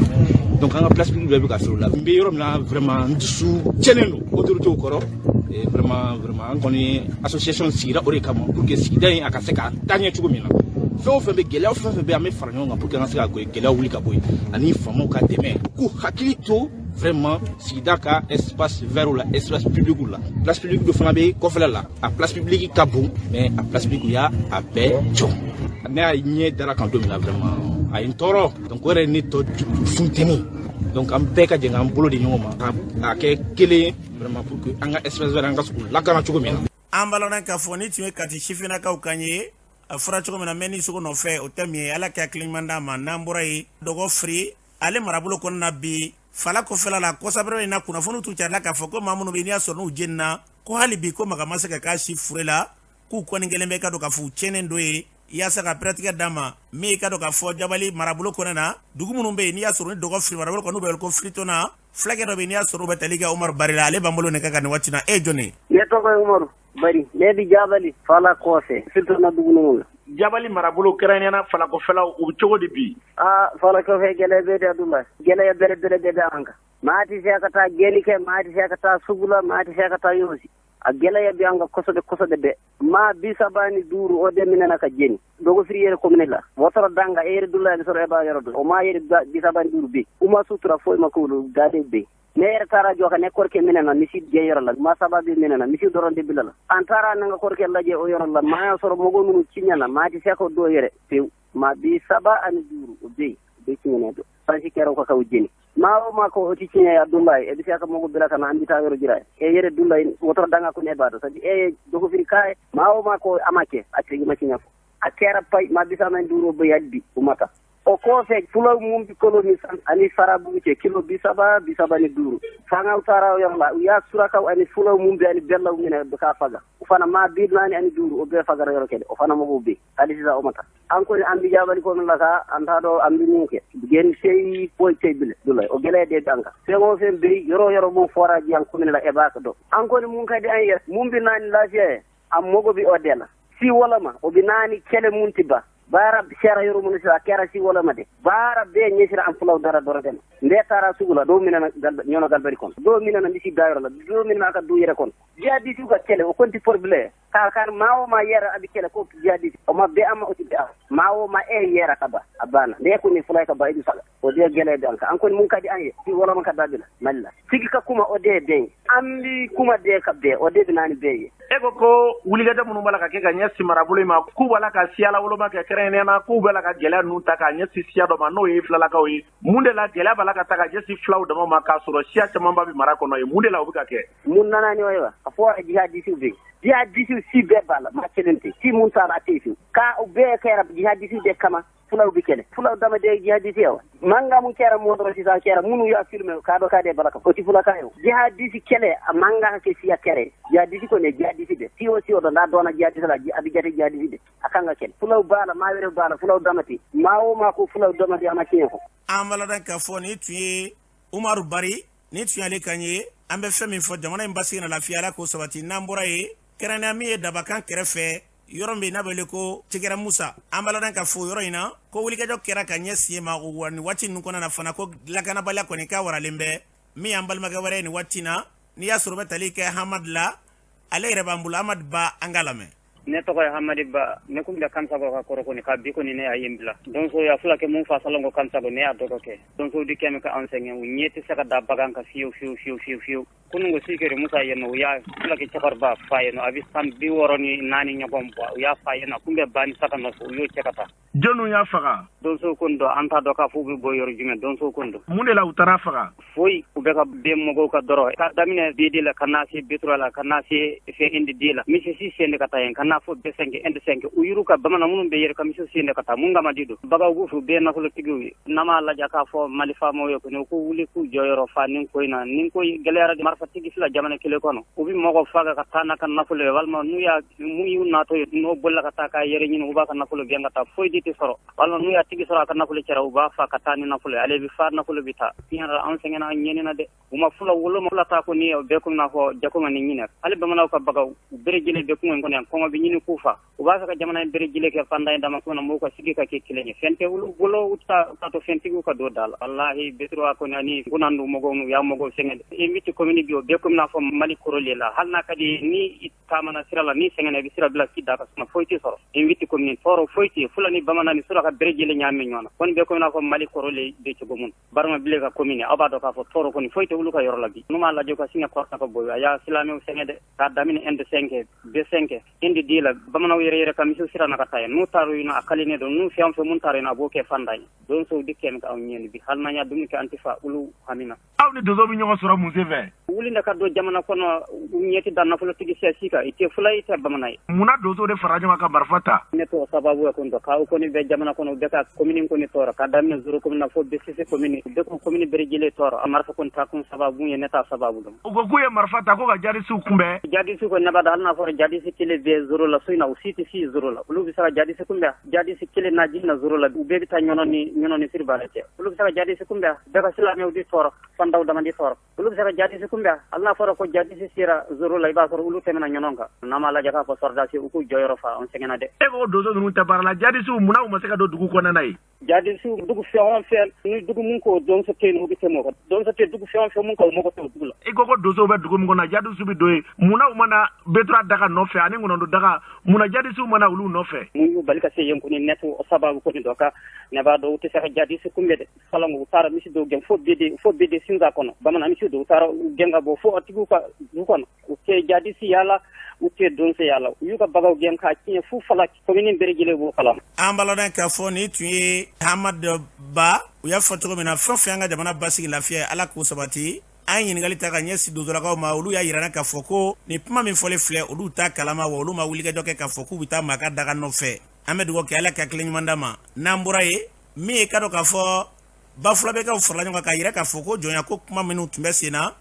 Donc an ka place publique bɛɛ bɛ ka feere o la. N bɛ yɔrɔ min na, vraiment n dusu tiɲɛnen don autorités kɔrɔ. Vraiment vraiment an kɔni association sigira o de kama, pour que sigida in a ka se ka taa ɲɛ cogo min na. Fɛn o fɛn bɛ, gɛlɛya fɛn fɛn bɛ, an bɛ fara ɲɔgɔn kan pour que an ka se ka gɛlɛya wuli ka bɔ yen, ani faamaw ka dɛmɛ, k'u hakili to vraiment sigida ka espace vert la, espace public la. Place publique dɔ fana bɛ kɔfɛla la, a place publique ka bon, mais a place publique y'a a bɛɛ jɔ. Ne y'a ɲɛ dara kan don min na, vraiment a ye n tɔɔrɔ. Donc o yɛrɛ ye ne tɔ funteni. Donc an bɛɛ ka jɛ k'an bolo di ɲɔgɔn ma k'a kɛ kelen ye, vraiment pour que an ka espace vert an ka se k'u lakana cogo min na. An b'a lɔn k'a fɔ ni tun ye Kati sifinnakaw kan ye. A fɔra cogo min na, mɛ ni sogo nɔfɛ o tɛ min ye, Ala ka hakili ɲuman d'a ma. N'an bɔra yen, dɔgɔ firi ale marabolo kɔnɔna bi, fala kɔfɛla la, kɔsabɛrɛ in na, kunnafoniw tun carila k'a fɔ ko maa minnu bɛ yen, n'i y'a sɔrɔ n'u jenina, ko hali bi ko maga ma se ka k'a si fure la, k'u kɔni kɛlen bɛ ka don k'a fɔ u tiɲɛnen don ye, yaasa ka pɛrɛtigɛ d'a ma. Min ye ka dɔn k'a fɔ Jabali marabolo kɔnɔna na, dugu minnu bɛ yen, n'i y'a sɔrɔ ni dɔgɔ firi marabolo kɔnɔ, n'u bɛ wele ko Firitɔna, fulakɛ dɔ bɛ yen, n'i y'a sɔrɔ u bɛ tali kɛ Umaru Bari la, ale b'an bolo nin kan nin waati na. E ye jɔn ye? Ne tɔgɔ ye Umaru Bari, ne bɛ Jabali fala kɔfɛ, Firitɔna dugu ninnu la. Jabali marabolo kɛrɛnkɛrɛnnenya falakɔfɛlaw, u bɛ cogo di bi? Aa, falakɔfɛ gɛlɛya bɛ de Abdoulaye, gɛlɛya belebele de bɛ an kan. Maa tɛ se ka taa gɛnni kɛ, maa tɛ se ka taa sugu la, maa tɛ se ka taa yɔrɔ si. A gɛlɛya bɛ an kan kosɛbɛ kosɛbɛ dɛ. Maa 35 o de minɛna ka jeni Dɔgɔfiri yɛrɛ commune la. Wɔtɔrɔ danga e yɛrɛ Abdoulaye bɛ sɔrɔ e b'a yɔrɔ dɔn. O maa yɛrɛ 35 bɛ yen. U ma sutura foyi ma k'olu gaden bɛ yen. Ne yɛrɛ taara jɔ ka ne kɔrɔkɛ minɛ na misi gɛn yɔrɔ la, maa 3 bɛ minɛ na, misi dɔrɔn de bila la. An taara an ka kɔrɔkɛ lajɛ o yɔrɔ la, maa y'a sɔrɔ mɔgɔ minnu tiɲɛna, maa tɛ se k'o dɔw yɛrɛ pewu. Maa 35 o bɛ yen, o bɛ tiɲɛna dɔn. Sansi kɛra o ka k'o jeni. Maa o maa ko o tɛ tiɲɛ ye Abdoulaye, e bɛ se ka mɔgɔ bila ka na an bɛ taa yɔrɔ jira. E yɛrɛ Abdoulaye, wɔtɔrɔ danga ko ne b'a dɔn. C'est à dire e ye dɔgɔfiri k'a ye, maa o maa ko a ma kɛ, a tigi ma tiɲɛ fɔ. A kɛra payi, maa 35 o bɛ yen hali bi, u ma taa. O kɔfɛ, fulaw mun bi Kolomi ani Farabugu cɛ, kilo 30, 35, fangaw taara o yɔrɔ la, u y'a surakaw ani fulaw mun bɛ ani bɛlaw minɛ k'a faga. O fana maa 45, o bɛɛ fagara yɔrɔ kelen. O fana mɔgɔw bɛ hali sisan, o ma taa. An kɔni, an bi jabali kɔnɔ la sa, an t'a dɔn an bɛ mun kɛ. Gɛn seyi foyi tɛ bilen dula. O gɛlɛya de b'an kan. Fɛn o fɛn bɛ yen, yɔrɔ o yɔrɔ mun fɔra yan commune la, e b'a dɔn. An kɔni, mun ka di an ye, mun bɛ na ni lafiya ye, an mago bɛ o de la. Si walama o bɛ na ni kɛlɛ mun tɛ ban. Baara sera yɔrɔ mun sera, a kɛra si walama de. Baara bɛɛ ɲɛsira an fulaw dara dɔrɔn de ma. N bɛɛ taara sugu la, dɔw minɛna ɲɔnɔ galbari kɔnɔ, dɔw minɛna misi dayɔrɔ la, dɔw minɛna a ka du yɛrɛ kɔnɔ. Jihadisiw ka kɛlɛ, o kɔni tɛ problème k'a kan. Maa o maa yɛrɛ a bɛ kɛlɛ ko jihadisi, o ma bɛn an ma, o tɛ bɛn an ma. Maa o maa e yɛrɛ ka ban, a banna. Ne kɔni fula ka ban, i bɛ faga. O de ye gɛlɛya bɛ an kan. An kɔni, mun ka di an ye, si walama ka dabila Mali la. Sigi ka kuma, o de ye bɛn ye. An bi kuma de ka bɛn, o de bɛ na ni bɛn ye. E ko ko wulikajɔ minnu b'a la ka kɛ ka ɲɛsin marabolo in ma, k'u b'a la ka siya lawoloma kɛ, kɛrɛnkɛrɛnnenya na k'u b'a la ka gɛlɛya ninnu ta k'a ɲɛsin siya dɔ ma, n'o ye filalakaw ye. Mun de la gɛlɛya b'a la ka ta ka ɲɛsin filaw dama ma, k'a sɔrɔ siya camanba bɛ mara kɔnɔ ye? Mun de la o bɛ ka kɛ? Mun nana ni o ye wa? A fɔra jihadisiw bɛ yen. Jihadisiw si bɛɛ b'a la, maa kelen tɛ si mun t'a la, a tɛ yen fiyewu. K'a bɛɛ kɛra jihadisiw de kama. Fulaw bi kɛlɛ, fulaw dama de jihadisi ye wa? Mankan mun kɛra mɔ dɔrɔn sisan, kɛra minnu y'a filmé k'a dɔn k'a de bala o ti fulakan ye. O jihadisi kɛlɛ, a mankan ka kɛ siya kɛrɛ. Jihadisi kɔni ye jihadisi de, si o si o dɔ n'a dɔnna jihadisi la, a bɛ jate jihadisi de, a kan ka kɛlɛ. Fulaw b'a la, maa wɛrɛ b'a la, fulaw dama tɛ. Maa o maa ko fulaw dama tɛ, a ma tiɲɛ fɔ. An b'a ladɔn k'a fɔ nin tun ye Umaru Bari, nin tun y'ale kan ye. An bɛ fɛn min fɔ, jamana in basigi na lafiya, Ala k'o sabati. N'an bɔra yen, kɛrɛnkɛrɛnnenya min ye Dabakan kɛrɛfɛ, yɔrɔ min n'a bɛ wele ko Tigɛrɛ Musa, an b'a ladɔn k'a fɔ yɔrɔ in na ko wulikajɔ kɛra ka ɲɛsin yen ma. Wa nin waati ninnu kɔnɔna na fana, ko lakanabaliya kɔni k'a waralen bɛ. Min y'an balimakɛ wɛrɛ ye nin waati na, n'i y'a sɔrɔ bɛ tali kɛ Hamadi la, ale yɛrɛ b'an bolo. Hamadi Ba, an k'a lamɛn. Ne tɔgɔ ye Hamadi Ba. Ne kun bɛ Kansago ka kɔrɔ kɔni ka bi kɔni, ne y'a ye bila. Donso ya fula kɛ mun fa salon ko Kansago, ne y'a dɔgɔ kɛ. Donso di kɛmɛ ka an sɛgɛn, u ɲɛ tɛ se ka da bagan kan fiyewu fiyewu fiyewu fiyewu fiyewu. Kunun ko sikere Musa yen nɔ, u y'a fula kɛ cɛkɔrɔba fa yen nɔ, a bɛ san 64 ɲɔgɔn bɔ. U y'a fa yen nɔ, a kun bɛ ba ni saga nɔfɛ, u y'o cɛ ka taa. Jɔnniw y'a faga? Donso kun don, an t'a dɔn k'a fɔ u bɛ bɔ yɔrɔ jumɛn, donso kun don. Mun de la u taara faga? Foyi, u bɛ ka bɛn mɔgɔw ka dɔrɔn ka daminɛ B2 la ka na se B3 la, ka na se fɛn indi D la, misi si sen de ka taa yen, ka na fɔ B5 indi 5. U yuru ka bamanan minnu bɛ yɛrɛ ka misi sen de ka taa. Mun kama di don bagaw b'u fɛ, u bɛɛ nafolotigiw ye. N'an m'a lajɛ k'a fɔ Mali faamaw ye kɔni, u k'u wuli k'u jɔyɔrɔ fa nin ko in na. Nin ko gɛlɛyara, marifatigi fila jamana kelen kɔnɔ, u bɛ mɔgɔ faga ka taa n'a ka nafolo ye, walima n'u y'a mun y'u natɔ ye, n'o bolila ka taa k'a yɛrɛ ɲini, u b'a ka nafolo gɛn ka taa, foyi de tɛ sɔrɔ. Walima n'u y'a tigi sɔrɔ, a ka nafolo cɛra, u b'a fa ka taa ni nafolo ye. Ale bɛ fa, nafolo bɛ taa. Tiɲɛ yɛrɛ la, an sɛgɛnna, an ɲɛnina dɛ. U ma fula woloma fula ta ko ni o bɛɛ komi n'a fɔ jakuma ni ɲinɛ. Hali bamananw ka bagaw, u bɛɛ lajɛlen bɛ kungo in kɔnɔ yan, kɔngɔ bɛ ɲini k'u fa. U b'a fɛ ka jamana in bɛɛ lajɛlen kɛ fantan ye dama na, mɔgɔw ka sigi ka kɛ kelen ye. Fɛn tɛ olu bolo, u ta to fɛntigiw ka don da la. Walahi, B3 kɔni ani Gunandu mɔgɔw, n'u y'a mɔgɔw sɛgɛn. N8 commune bi, o bɛɛ komi n'a fɔ Mali kɔrɔlen la. Hali n'a ka di ni taamana sira la, ni sɛgɛnna, i bɛ sira bila k'i da ka suma, foyi tɛ sɔrɔ. N8 commune tɔɔrɔ foyi tɛ, fula ni bamanan ni suraka bɛɛ lajɛlen ɲaami ɲɔgɔn na kɔni, bɛɛ komi n'a fɔ Mali kɔrɔlen bɛ cogo min. Barama bile ka commune, aw b'a dɔn k'a fɔ tɔɔrɔ kɔni foyi tɛ olu ka yɔrɔ la bi. N'u m'a lajɛ ka sinɛ kɔrɔta ka bɔ, a y'a silamɛw sɛgɛn dɛ, k'a daminɛ indi 5 B5 indi D la. Bamananw yɛrɛ yɛrɛ ka misi sira na ka taa yen, n'u taara yen, a kalinen don. N'u fɛn fɛn mun taara yen, a b'o kɛ fantan ye. Donsow di kɛmɛ ka anw ɲɛni bi, hali n'an y'a dumuni kɛ, an tɛ fa olu hamina. Aw ni donso bɛ ɲɔgɔn sɔrɔ mun senfɛ? Wuli ka don jamana kɔnɔ, u ɲɛ tɛ da nafolotigi siya si kan, i tɛ fula, i tɛ bamanan ye. Munna donso de fara ɲɔgɔn kan ka marifa ta? Ne t'o sababu ye kun dɔn k'aw kɔni bɛ jamana kɔnɔ, u bɛ ka commune kɔni tɔɔrɔ, ka daminɛ zéro commune na fo B6 commune, u bɛ ko commune bɛɛ lajɛlen tɔɔrɔ. A marifa kɔni ta kun sababu ye, ne t'a sababu dɔn. U ko k'u ye marifa ta ko ka jadisiw kunbɛn. Jadisi ko ne b'a dɔn, hali n'a fɔra jadisi kelen bɛ zéro la su in na, u si tɛ si zéro la. Olu bɛ se ka jadisi kunbɛn? Jadisi kelen n'a jiginna zéro la, u bɛɛ bɛ taa ɲɔnɔ ni ɲɔnɔ ni siriba cɛ. Olu bɛ se ka jadisi kunbɛn? Bɛɛ ka silamɛw di tɔɔrɔ, fantanw dama di tɔɔrɔ. Olu bɛ se ka jadisi kunbɛn? Hali n'a fɔra ko jadisi sera zéro la, i b'a sɔrɔ olu tɛmɛna ɲɔnɔ kan. N'an m'a lajɛ k'a fɔ sɔrɔdasi, u k'u jɔyɔrɔ fa, an sɛgɛnna dɛ. E ko donso ninnu tɛ baara la, jadisiw, munna u ma se ka don dugu kɔnɔna ye? Jadisiw, dugu fɛn o fɛn ni dugu mun ko donso tɛ yen, u bɛ tɛmɛ o kan. Donso tɛ dugu fɛn o fɛn mun kan, o mɔgɔ tɛ o dugu la. I ko ko donsow bɛ dugu min kɔnɔ, jadisiw bɛ don yen. Munna u ma na B3 daga nɔfɛ ani Ŋɔnɔndo daga? Munna jadisiw ma na olu nɔfɛ? Mun y'u bali ka se yen kɔni, ne t'o sababu kɔni dɔn ka ne b'a dɔn u tɛ se ka jadisi kunbɛn dɛ. Salon u taara misi dɔw gɛn fo BD, fo BD sinza kɔnɔ. Bamanan misi dɔw, u taara u gɛn ka bɔ fo a tigiw ka dugu kɔnɔ. U tɛ jadisi yala, u tɛ donso yala, u y'u ka bagaw gɛn k'a tiɲɛ fu fala, commune bɛɛ lajɛlen b'o kalama. An b'a ladɔn k'a fɔ nin tun ye Hamad Ba. U y'a fɔ cogo min na, fɛn fɛn an ka jamana basigi, lafiya, Ala k'o sabati. An ye ɲininkali ta ka ɲɛsin donsolakaw ma, olu y'a yira k'a fɔ ko nin kuma min fɔlen filɛ, olu t'a kalama, wa olu ma wulikajɔ kɛ k'a fɔ k'u bɛ taa maa ka daga nɔfɛ. An bɛ dugawu kɛ, Ala ka hakili ɲuman d'a ma. N'an bɔra yen, Min ye ka dɔn k'a fɔ Bafulabɛkaw farala ɲɔgɔn kan k'a yira k'a fɔ ko jɔnya ko kuma minnu tun bɛ sen na,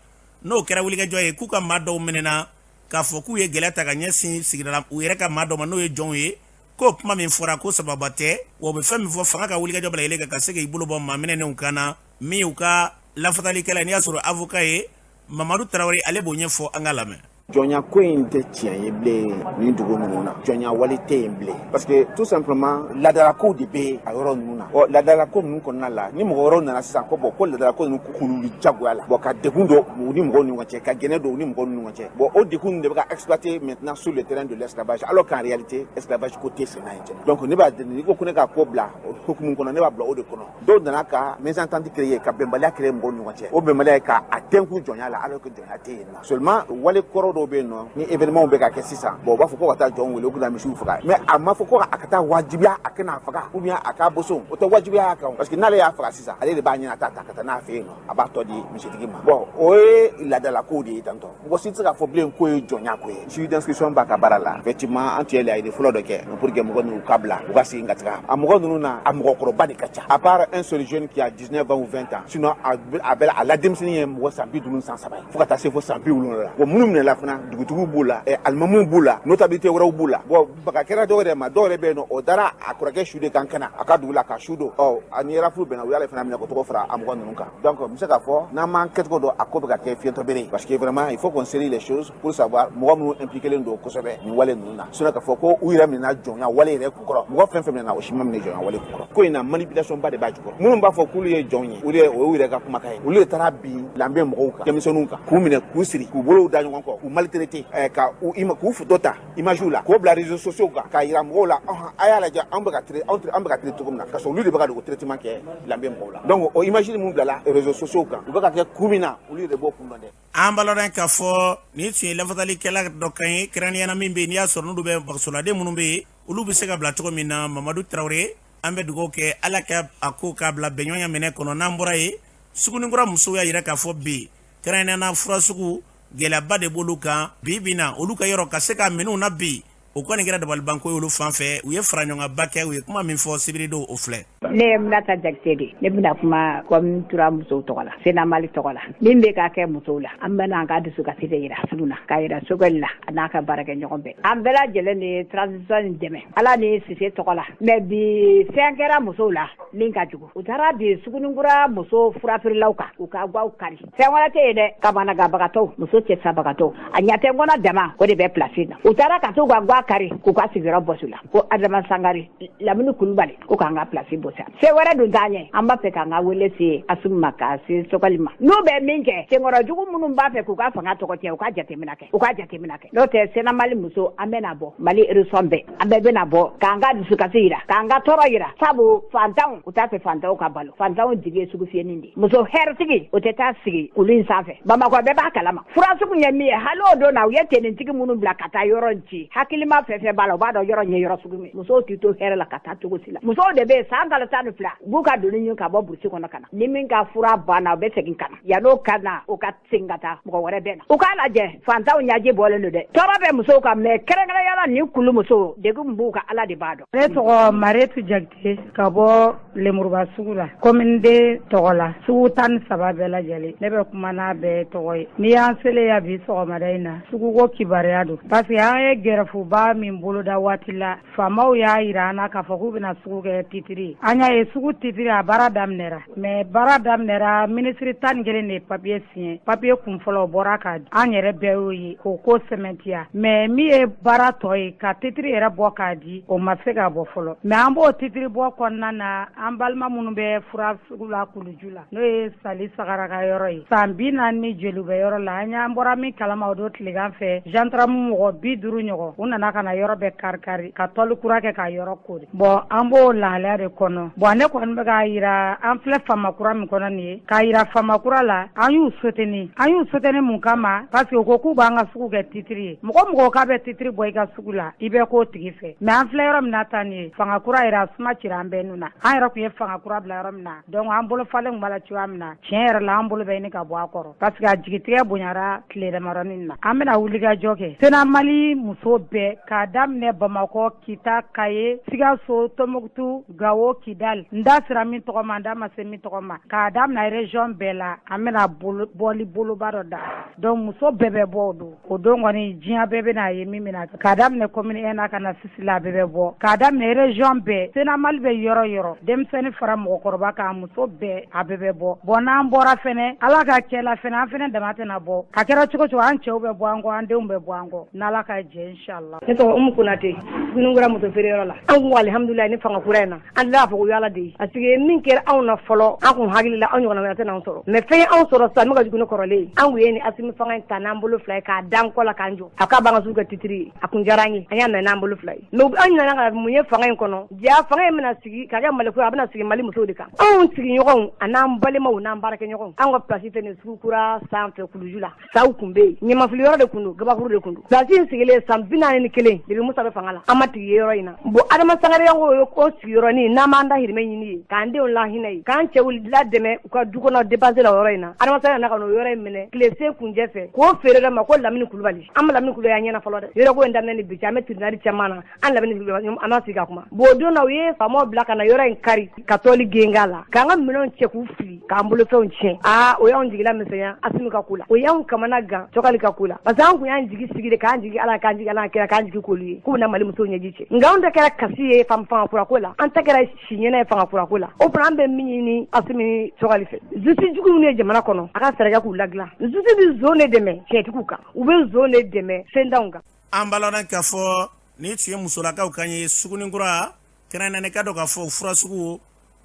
n'o kɛra wulikajɔ ye, k'u ka maa dɔw minɛna k'a fɔ k'u ye gɛlɛya ta ka ɲɛsin sigida la u yɛrɛ ka maa dɔw ma, n'o ye jɔnw ye, k'o kuma min fɔra ko sababa tɛ. Wa u bɛ fɛn min fɔ, fanga ka wulikajɔ bɛɛ lajɛlen kan ka se k'i bolo bɔ maa minɛnenw kan na. Min y'u ka lafasalikɛla ye, n'i y'a sɔrɔ avocat ye, Mamadu Tarawele, ale b'o ɲɛfɔ, an ka lamɛn. Jɔnya ko in tɛ tiɲɛ ye bilen nin dugu ninnu na. Jɔnya wale tɛ yen bilen, parce que tout simplement laadalakow de bɛ a yɔrɔ ninnu na. Ɔ, laadalako ninnu kɔnɔna la, ni mɔgɔ wɛrɛw nana sisan ko bon, ko laadalako ninnu k'olu jagoya la, bon, ka degun don u ni mɔgɔw ni ɲɔgɔn cɛ, ka gɛnɛ don u ni mɔgɔw ni ɲɔgɔn cɛ, bon, o degun ninnu de bɛ ka exploiter maintenant sur le terrain de l'esclavage, alors qu'en réalité esclavage ko tɛ sen na yen. Donc ne b'a, n'i ko ko ne ka ko bila o hukumu kɔnɔ, ne b'a bila o de kɔnɔ. Dɔw nana ka mésentente créer, ka bɛnbaliya créer mɔgɔw ni ɲɔgɔn cɛ. O bɛnbaliya ye ka a tɛnku jɔnya la, alors que jɔnya tɛ yen nɔ. Seulement wale kɔrɔ dɔw bɛ yen nɔ, ni événement bɛ ka kɛ sisan, bon, u b'a fɔ ko ka taa jɔn wele, u bɛna misiw faga, mais a ma fɔ ko a ka taa wajibiya a kana faga ou bien a k'a boson. O tɛ wajibiya a kan, parce que n'ale y'a faga sisan, ale de b'a ɲɛna ta ka taa n'a fɛ yen nɔ, a b'a tɔ di misitigi ma. Bon, o ye laadalakow de ye tantɔ. Mɔgɔ si tɛ se k'a fɔ bilen k'o ye jɔnya ko ye. Juge d'instruction b'a ka baara la. Effectivement, an tun ye laɲini fɔlɔ dɔ kɛ pour que mɔgɔ ninnu ka bila, u ka segin ka taga. A mɔgɔ ninnu na, a mɔgɔkɔrɔba de ka ca, à part un seul jeune qui a 19 ans ou 20 ans. Sinon a bɛɛ a la denmisɛnnin ye mɔgɔ san 50, san 3 ye, fo ka taa se fo san 70 la. Bon, minnu minɛla fana, dugutigiw b'u la, alimamuw b'u la, notabilité wɛrɛw b'u la. Bon, baga kɛra dɔw yɛrɛ ma. Dɔw yɛrɛ bɛ yen nɔ, o dara a kɔrɔkɛ su de kan ka na a ka dugu la ka su don. Ɔ, ani rafle bɛnna, u y'ale fana minɛ ko tɔgɔ fara a mɔgɔ ninnu kan. Donc n bɛ se k'a fɔ, n'an m'an kɛcogo dɔn, a ko bɛ ka kɛ fiyɛntɔ bere, parce que vraiment il faut qu'on série les choses pour savoir mɔgɔ minnu impliqué len don kosɛbɛ nin wale ninnu na. Sinon k'a fɔ ko u yɛrɛ minɛna jɔnya wale yɛrɛ kunkɔrɔ, mɔgɔ fɛn fɛn minɛna, o si ma minɛ jɔnya wale kunkɔrɔ. Ko in na, manipulation ba de b'a jukɔrɔ. Minnu b'a fɔ k'olu ye jɔn ye, olu ye, o y'u yɛrɛ ka kumakan ye. Olu de taara bin lanbe mɔgɔw kan, denmisɛnninw kan, k'u minɛ, k'u siri, k'u bolow da ɲɔgɔn kɔ, k'u maltraité, ka u k'u photo ta image la, k'o bila réseaux sociaux kan, k'a yira mɔgɔw la: ɔhɔn, a y'a lajɛ, anw bɛ ka traité, anw bɛ ka traité cogo min na, ka sɔrɔ olu de bɛ ka o traitement kɛ lanbe mɔgɔw la. Donc o image minnu bilala réseaux sociaux kan, u bɛ ka kɛ kun min na, olu de b'o kun dɔn dɛ. An b'a lɔn k'a fɔ nin tun ye lafasalikɛla dɔ kan ye, kɛrɛnkɛrɛnnenya min bɛ yen, n'i y'a sɔrɔ n'olu bɛ basoladen minnu bɛ yen, olu bɛ se ka bila cogo min na. Mamadu Tarawele, an bɛ dugawu kɛ, Ala ka a ko k'a bila bɛnɲɔgɔnya minɛ kɔnɔ. N'an bɔra yen, Suguninkura musow y'a yira k'a fɔ bi, kɛrɛnkɛrɛnnenya la fura sugu, gɛlɛyaba de b'olu kan bi bi na. Olu ka yɔrɔ ka se ka minɛnw na bi, o kɔni kɛra dabalibanko ye olu fan fɛ. U ye fara ɲɔgɔnba kɛ, u ye kuma min fɔ sibiridon, o filɛ. Ne ye Minata Jakite de. Ne bɛna kuma commune trois musow tɔgɔ la, Senamali tɔgɔ la. Min bɛ ka kɛ musow la, an bɛna an ka dusukasi de yira sugu na, k'a yira Choguel la, a n'a ka baarakɛ ɲɔgɔn bɛɛ. An bɛɛ lajɛlen de ye transition in dɛmɛ Ala ni Sise tɔgɔ la, mais bi fɛn kɛra musow la min ka jugu. U taara bi Suguninkura muso furafeerelaw kan, u ka gaw kari. Fɛn wɛrɛ tɛ yen dɛ, kamanagabagatɔw, muso cɛ sabagatɔw, a ɲatɛ kɔnɔ dama, o de bɛ place na. U taara ka t'u ka ga kari, k'u ka sigiyɔrɔ bɔsi la, ko Adama Sangare, Lamini Kulubali, ko k'an ka place bɔsi. Fɛn wɛrɛ dun t'an ɲɛ. An b'a fɛ k'an ka wele se Asimi ma, k'a se Choguel ma. N'u bɛ min kɛ, senkɔrɔ jugu minnu b'a fɛ k'u ka fanga tɔgɔ tiɲɛ, u ka jateminɛ kɛ, u ka jateminɛ kɛ. N'o tɛ, Senamali muso, an bɛna bɔ Mali région bɛɛ, an bɛɛ bɛna bɔ k'an ka dusukasi yira, k'an ka tɔɔrɔ yira, sabu fantanw, u t'a fɛ fantanw ka balo. Fantanw jigi ye sugu fiyɛnin de. Muso hɛrɛtigi, o tɛ taa sigi kulu in sanfɛ. Bamakɔ bɛɛ b'a kalama fura sugu ye min ye. Hali o don na, u ye tenitigi minnu bila ka taa yɔrɔ ci, hakilima fɛn fɛn b'a la, u b'a dɔn yɔrɔ ye yɔrɔ sugu min. Musow t'i to hɛrɛ la ka taa cogo si la. Musow de bɛ yen san kalo 12, u b'u ka doni ɲini ka bɔ burusi kɔnɔ ka na. Ni min ka fura banna, u bɛ segin ka na. Yan'o ka na, o ka segin ka taa, mɔgɔ wɛrɛ bɛ na. U k'a lajɛ, fantanw ɲaji bɔlen don dɛ. Tɔɔrɔ bɛ musow kan, mais kɛrɛnkɛrɛnnenya la nin kulu musow, degun min b'u kan, Ala de b'a dɔn. Ne tɔgɔ Marietu Jakite, ka bɔ Lemuruba sugu la, commune deux tɔgɔ la, sugu 13 bɛɛ lajɛlen. Ne bɛ kuma n'a bɛɛ tɔgɔ ye. N'i y'an selen yan bi sɔgɔmada in na, suguko kibaruya don, parce que an ye grève ba min boloda waati la, faamaw y'a yira an na k'a fɔ k'u bɛna sugu kɛ titre ye. An y'a ye sugu titre, a baara daminɛra, mais baara daminɛra, minisiri 11 de ye papier signé. Papier kun fɔlɔ, o bɔra ka an yɛrɛ bɛɛ y'o ye k'o ko sɛmɛntiya, mais min ye baara tɔ ye, ka titre yɛrɛ bɔ k'a di, o ma se ka bɔ fɔlɔ. Mais an b'o titre bɔ kɔnɔna na, an balima minnu bɛ fura sugu la kuluju la, n'o ye Sali Sagara ka yɔrɔ ye, san 40 ni joli bɛ yɔrɔ la. An y'an bɔra min kalama, o don tilegan fɛ, gendarme mɔgɔ 50 ɲɔgɔn, u nana ka na yɔrɔ bɛɛ kari kari, ka tɔli kura kɛ ka yɔrɔ kori. Bon, an b'o lahalaya de kɔnɔ. Bon, ne kɔni bɛ k'a yira, an filɛ faama kura min kɔnɔ nin ye, k'a yira faama kura la, an y'u soutenir. An y'u soutenir mun kama? Parce que u ko k'u b'an ka sugu kɛ titre ye. Mɔgɔ mɔgɔ k'a bɛ titre bɔ i ka sugu la, i bɛ k'o tigi fɛ. Mais an filɛ yɔrɔ min na tan nin ye, fanga kura yɛrɛ, a suma cira an bɛɛ nun na. An yɛrɛ tun ye fanga kura bila yɔrɔ min na, donc an bolo falen tun b'a la cogoya min na, tiɲɛ yɛrɛ la, an bolo bɛ ɲini ka bɔ a kɔrɔ, parce que a jigitigɛ bonyara tile damadɔnin na. An bɛna wulikajɔ kɛ. Sena Mali muso bɛɛ. bɛɛ, k'a daminɛ Bamakɔ, Kita, Kaye, Sikaso, Tɔnbukutu, Gawo, Kidal. N da sera min tɔgɔ ma, n da ma se min tɔgɔ ma. K'a daminɛ région bɛɛ la, an bɛna bɔli boloba dɔ da. Donc muso bɛɛ bɛ bɔ o don. O don kɔni diɲɛ bɛɛ bɛna a ye min bɛna kɛ. K'a daminɛ commune 1 na ka na six la, a bɛɛ bɛ bɔ. K'a daminɛ région bɛɛ, Senamali bɛ yɔrɔ yɔrɔ, denmisɛnnin fara mɔgɔkɔrɔba kan, muso bɛɛ, a bɛɛ bɛ bɔ. Bon n'an bɔra fɛnɛ, Ala ka kɛ la fɛnɛ, an fɛnɛ dama tɛna bɔ. A kɛra cogo cogo, an cɛw bɛ bɔ an kɔ, an denw bɛ bɔ an kɔ. N'Ala ka jɛ, inchallah. Ne tɔgɔ Umu Konate, Suguninkura muso feereyɔrɔ la. An ko alihamudulila ni fanga kura in na, an tila k'a fɔ ko y'Ala de ye. Parce que min kɛra anw na fɔlɔ, an kun hakili la anw ɲɔgɔnna wɛrɛ tɛna anw sɔrɔ. Mais fɛn ye anw sɔrɔ sisan min ka jugu ni kɔrɔlen ye. An kun ye ni Asimi fanga in ta n'an bolo fila ye k'a da an kɔ la k'an jɔ. A k'a b'an ka sugu kɛ titiri ye. A kun diyara an ye, an y'a minɛ n'an bolo fila ye. Mais an nana ka mun ye fanga in kɔnɔ? Ja fanga in bɛna sigi ka kɛ Mali ko ye, a bɛna sigi Mali musow de kan. Anw sigiɲɔgɔnw an'an balimaw n'an baarakɛɲɔgɔnw, an ka place tɛ nin sugu kura sanfɛ kuluju la. Saw kun bɛ yen, ɲamafili yɔrɔ de kun don, gabakuru de kun don. Place in sigilen san 41 depuis Musa bɛ fanga la, an ma tigi ye yɔrɔ in na. Bon Adama Sangare ko o sigiyɔrɔnin n'an b'an dahirimɛ ɲini yen, k'an denw lahinɛ yen, k'an cɛw ladɛmɛ u ka du kɔnɔ dépense la o yɔrɔ in na. Adama Sangare nana ka n'o yɔrɔ in minɛ tile sen kunjɛ fɛ k'o feere dɔ ma ko Lamini Kulubali. An ma Lamini Kulubali y'an ɲɛna fɔlɔ dɛ. Yɔrɔ ko in daminɛ ni bi cɛ, an bɛ tribunal caman na, an Lamini Kulubali an ma sigi ka kuma. Bon o don na u ye faamaw bila ka na yɔrɔ in kari ka tɔli gengen a la, k'an ka minɛnw cɛ k'u fili, k'an bolofɛnw tiɲɛ. Aa, o y'anw jigila misɛnya Asimi ka ko la, o y'anw kamana gan Choguel ka ko la, parce que an kun y'an jigi sigi de, k'an jigi Ala, k'an jigi Ala kira, k'an jigi k'olu ye k'u bɛna Mali musow ɲɛji cɛ. Nka anw ta kɛra kasi ye fanga kura ko la, an ta kɛra si ɲɛna ye fanga kura ko la. O fana an bɛ min ɲini Asimi ni Choguel fɛ, justice jugu minnu ye jamana kɔnɔ, a ka fɛɛrɛ kɛ k'u ladilan. Justice bɛ zon de dɛmɛ tiɲɛtigiw kan, u bɛ zon de dɛmɛ fɛntanw kan. An b'a lɔn k'a fɔ nin tun ye musolakaw kan ye Suguninkura kɛrɛnkɛrɛnnen ka dɔn k'a fɔ furasugu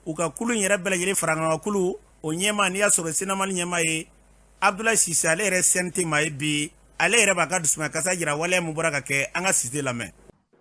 u ka kulu in yɛrɛ bɛɛ lajɛlen faraɲɔgɔn kulu o ɲɛmaa, n'i y'a sɔrɔ Senamali ɲɛmaa ye Abudulayi Sise, ale yɛrɛ CNT maa ye bi, ale yɛrɛ b'a ka dusumakasa jira waleya min bɔra ka kɛ. An ka Sise lamɛn.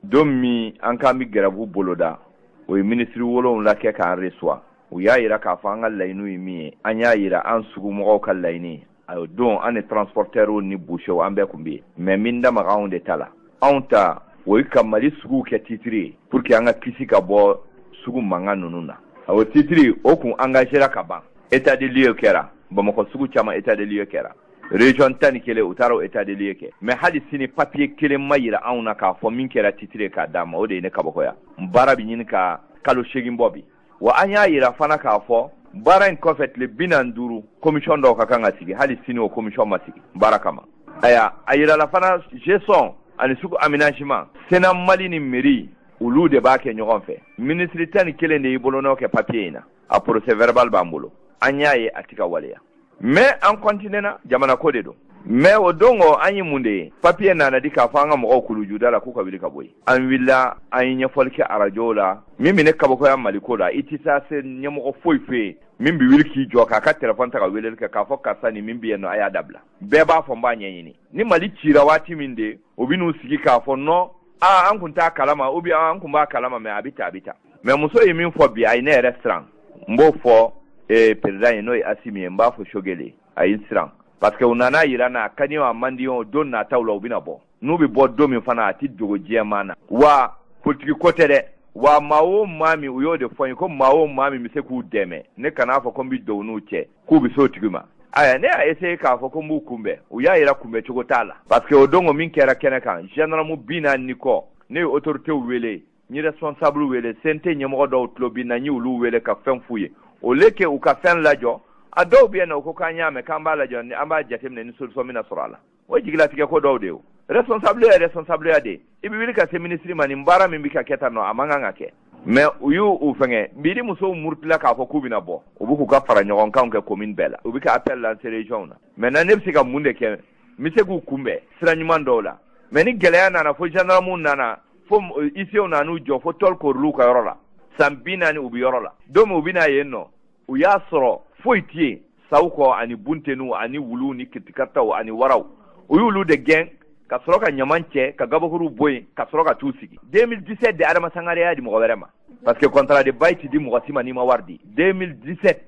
Don min an k'an bɛ grève boloda, o ye minisiri 7 kɛ k'an reçoit. U y'a yira k'a fɔ an ka laɲiniw ye min ye, an y'a yira an sugumɔgɔw ka laɲini. O don an ni transporteurs ni bouchers an bɛɛ tun bɛ yen, mais min da maga anw de ta la, anw ta o ye ka Mali suguw kɛ titiri ye pour que an ka kisi ka bɔ sugu mankan ninnu na. O titiri o kun engagera ka ban, état de lieu kɛra Bamakɔ sugu caman, état de lieu kɛra région 11, u taara o état de lieu kɛ, mais hali sini papier kelen ma yira anw na k'a fɔ min kɛra titiri ye k'a d'an ma. O de ye ne kabakoya. Baara bɛ ɲini ka kalo 8 bɔ bi. Wa an y'a yira fana k'a fɔ baara in kɔfɛ tile 45, commission dɔw ka kan ka sigi, hali sini o commission ma sigi baara kama. Aya, a yirala fana gestion ani sugu aménagement, Sénat Mali ni mairie, olu de b'a kɛ ɲɔgɔn fɛ. Minisiri 11 de y'i bolonɔ kɛ papier in na, a procès verbal b'an bolo. An y'a ye a ti ka waleya, mais an continuena, jamana ko de don. Mais o don kɔ, an ye mun de ye? Papier nana di k'a fɔ an ka mɔgɔw kulujuda la k'u ka wuli ka bɔ yen. An wulila, an ye ɲɛfɔli kɛ arajow la. Min bɛ ne kabakoya Maliko la, i tɛ taa se ɲɛmɔgɔ foyi fɛ yen min bɛ wuli k'i jɔ k'a ka telefɔni ta ka weleli kɛ k'a fɔ karisa ni min bɛ yen nɔ, a y'a dabila. Bɛɛ b'a fɔ n b'a ɲɛɲini. Ni Mali cira waati min de, u bɛ n'u sigi k'a fɔ non, aa, an kun t'a kalama, ou bien an kun b'a kalama, mais a bɛ tan, a bɛ tan. Mais muso ye min fɔ bi, a ye ne yɛrɛ siran. N b'o fɔ président ye, n'o ye Asimi ye, n b'a fɔ Choguel ye, a ye n siran parce que u nana yira n na, a ka di o, a man di o, don nataw la u bɛna bɔ. N'u bɛ bɔ don min fana, a tɛ dogo diɲɛmaa na. Wa politiki ko tɛ dɛ. Wa maa o maa min, u y'o de fɔ n ye ko maa o maa min bɛ se k'u dɛmɛ, ne kan'a fɔ ko n bɛ don u n'u cɛ, k'u bɛ s'o tigi ma. Aya, ne y'a essayé k'a fɔ ko n b'u kunbɛn, u y'a yira kunbɛn cogo t'a la, parce que o don ko min kɛra kɛnɛ kan, gendarme 40 ni kɔ, ne ye autorité wele, n ye responsable wele, CNT ɲɛmɔgɔ dɔw tulo bɛ na, n ye olu wele ka fɛn f'u ye au lieu que u ka fɛn lajɔ. A dɔw bɛ yen nɔ, u ko k'an y'a mɛn, k'an b'a lajɔ, an b'a jateminɛ ni solution bɛna sɔrɔ a la. O ye jigilatigɛ ko dɔw de ye. O responsable ye responsable ya de ye. I bɛ wuli ka se ministre ma, nin baara min bɛ ka kɛ tan nɔ, a man kan ka kɛ. Mais u y'u u fɛngɛ bi ni musow murutila k'a fɔ k'u bɛna bɔ, u bɛ k'u ka fara ɲɔgɔn kanw kɛ commune bɛɛ la, u bɛ ka appel lancer région na. Maintenant ne bɛ se ka mun de kɛ? N bɛ se k'u kunbɛn sira ɲuman dɔw la, mais ni gɛlɛya nana, fo gendarme nana, fo huissier nan'u jɔ, fo tɔli koril'u ka yɔrɔ la, san 40 u bɛ yɔrɔ la. Don min u bɛna yen nɔ, u y'a sɔrɔ foyi tɛ yen saw kɔ, ani bunteniw ani wuluw ni kitikaritaw ani waraw. U y'olu de gɛn ka sɔrɔ ka ɲaman cɛ ka gabakuruw bɔ yen ka sɔrɔ ka t'u sigi. 2017 de, Adama Sangare y'a di mɔgɔ wɛrɛ ma, parce que contrat de bail ti di mɔgɔ si ma n'i ma wari di. 2017,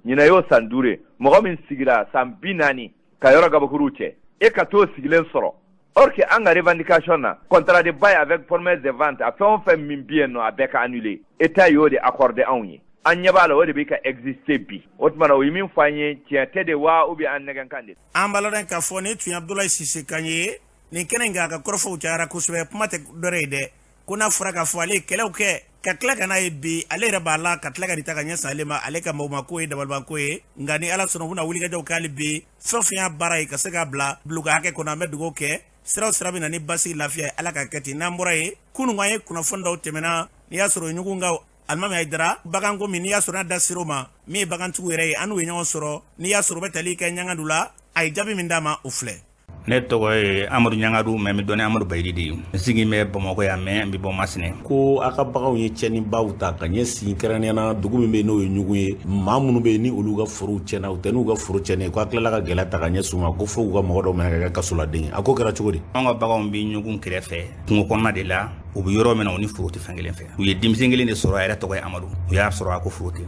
ɲinan y'o san 5 ye. Mɔgɔ min sigira san 40 ka yɔrɔ gabakuruw cɛ, e ka t'o sigilen sɔrɔ, or que an ka revendication na, contrat de bail avec promesse de vente, a fɛn o fɛn min bɛ yen nɔ, a bɛɛ ka annulé. État y'o de accordé anw ye, an ɲɛ b'a la, o de bɛ ka exister bi. O tuma na, o ye min fɔ an ye, tiɲɛ tɛ de wa, ou bien an nɛgɛnkan de? An b'a lɔn k'a fɔ nin tun ye Abudulayi Sise kan ye. Nin kɛnɛ in kan, a ka kɔrɔfɔw cayara kosɛbɛ. Kuma tɛ dɔwɛrɛ ye dɛ, ko n'a fɔra k'a fɔ ale ye kɛlɛw kɛ ka tila ka n'a ye bi, ale yɛrɛ b'a la ka tila ka nin ta ka ɲɛsin ale ma, ale ka maaw ma, k'o ye dabalibanko ye. Nka ni Ala sɔnna, u bɛna wulikajɔw kɛ hali bi, fɛn o fɛn y'a baara ye ka se k'a bila bulon ka hakɛ kɔnɔ. An bɛ dugawu kɛ, sira o sira bɛ na ni basigi lafiya ye, Ala ka kɛ ten. N'an bɔra yen, kunun an ye kunnafoni dɔw tɛmɛna, n'i y'a sɔrɔ ɲugunkaw Alimami Hayidara baganko min, n'i y'a sɔrɔ n'a da ser'o ma, min ye bagantigiw yɛrɛ ye, an n'u ye ɲɔgɔn sɔrɔ, n'i y'a sɔrɔ u bɛ tali kɛ ɲangadu la, a ye jaabi min d'a ma, o filɛ. Ne tɔgɔ ye Amadu Ɲangadu, mais n bɛ dɔn ni Amadu Bayiri de ye. N sigin bɛ Bamakɔ yan, mais n bɛ bɔ Masina. Ko a ka baganw ye tiɲɛnibaw ta ka ɲɛsin kɛrɛnkɛrɛnnenya na dugu min bɛ yen n'o ye ɲugun ye, maa minnu bɛ yen ni olu ka forow tiɲɛna, u tɛ n'u ka foro tiɲɛnen, ko a tilala ka gɛlɛya ta ka ɲɛsin u ma, ko fo k'u ka mɔgɔ dɔw minɛ ka kɛ kasoladen ye. A ko kɛra cogo di? An ka baganw bɛ ɲugun kɛrɛfɛ kungo kɔnɔna de la. U bɛ yɔrɔ min na, u ni foro tɛ fan kelen fɛ. U ye denmisɛn kelen de sɔrɔ, a yɛrɛ tɔgɔ ye Amadu. U y'a sɔrɔ, a ko foro tɛ.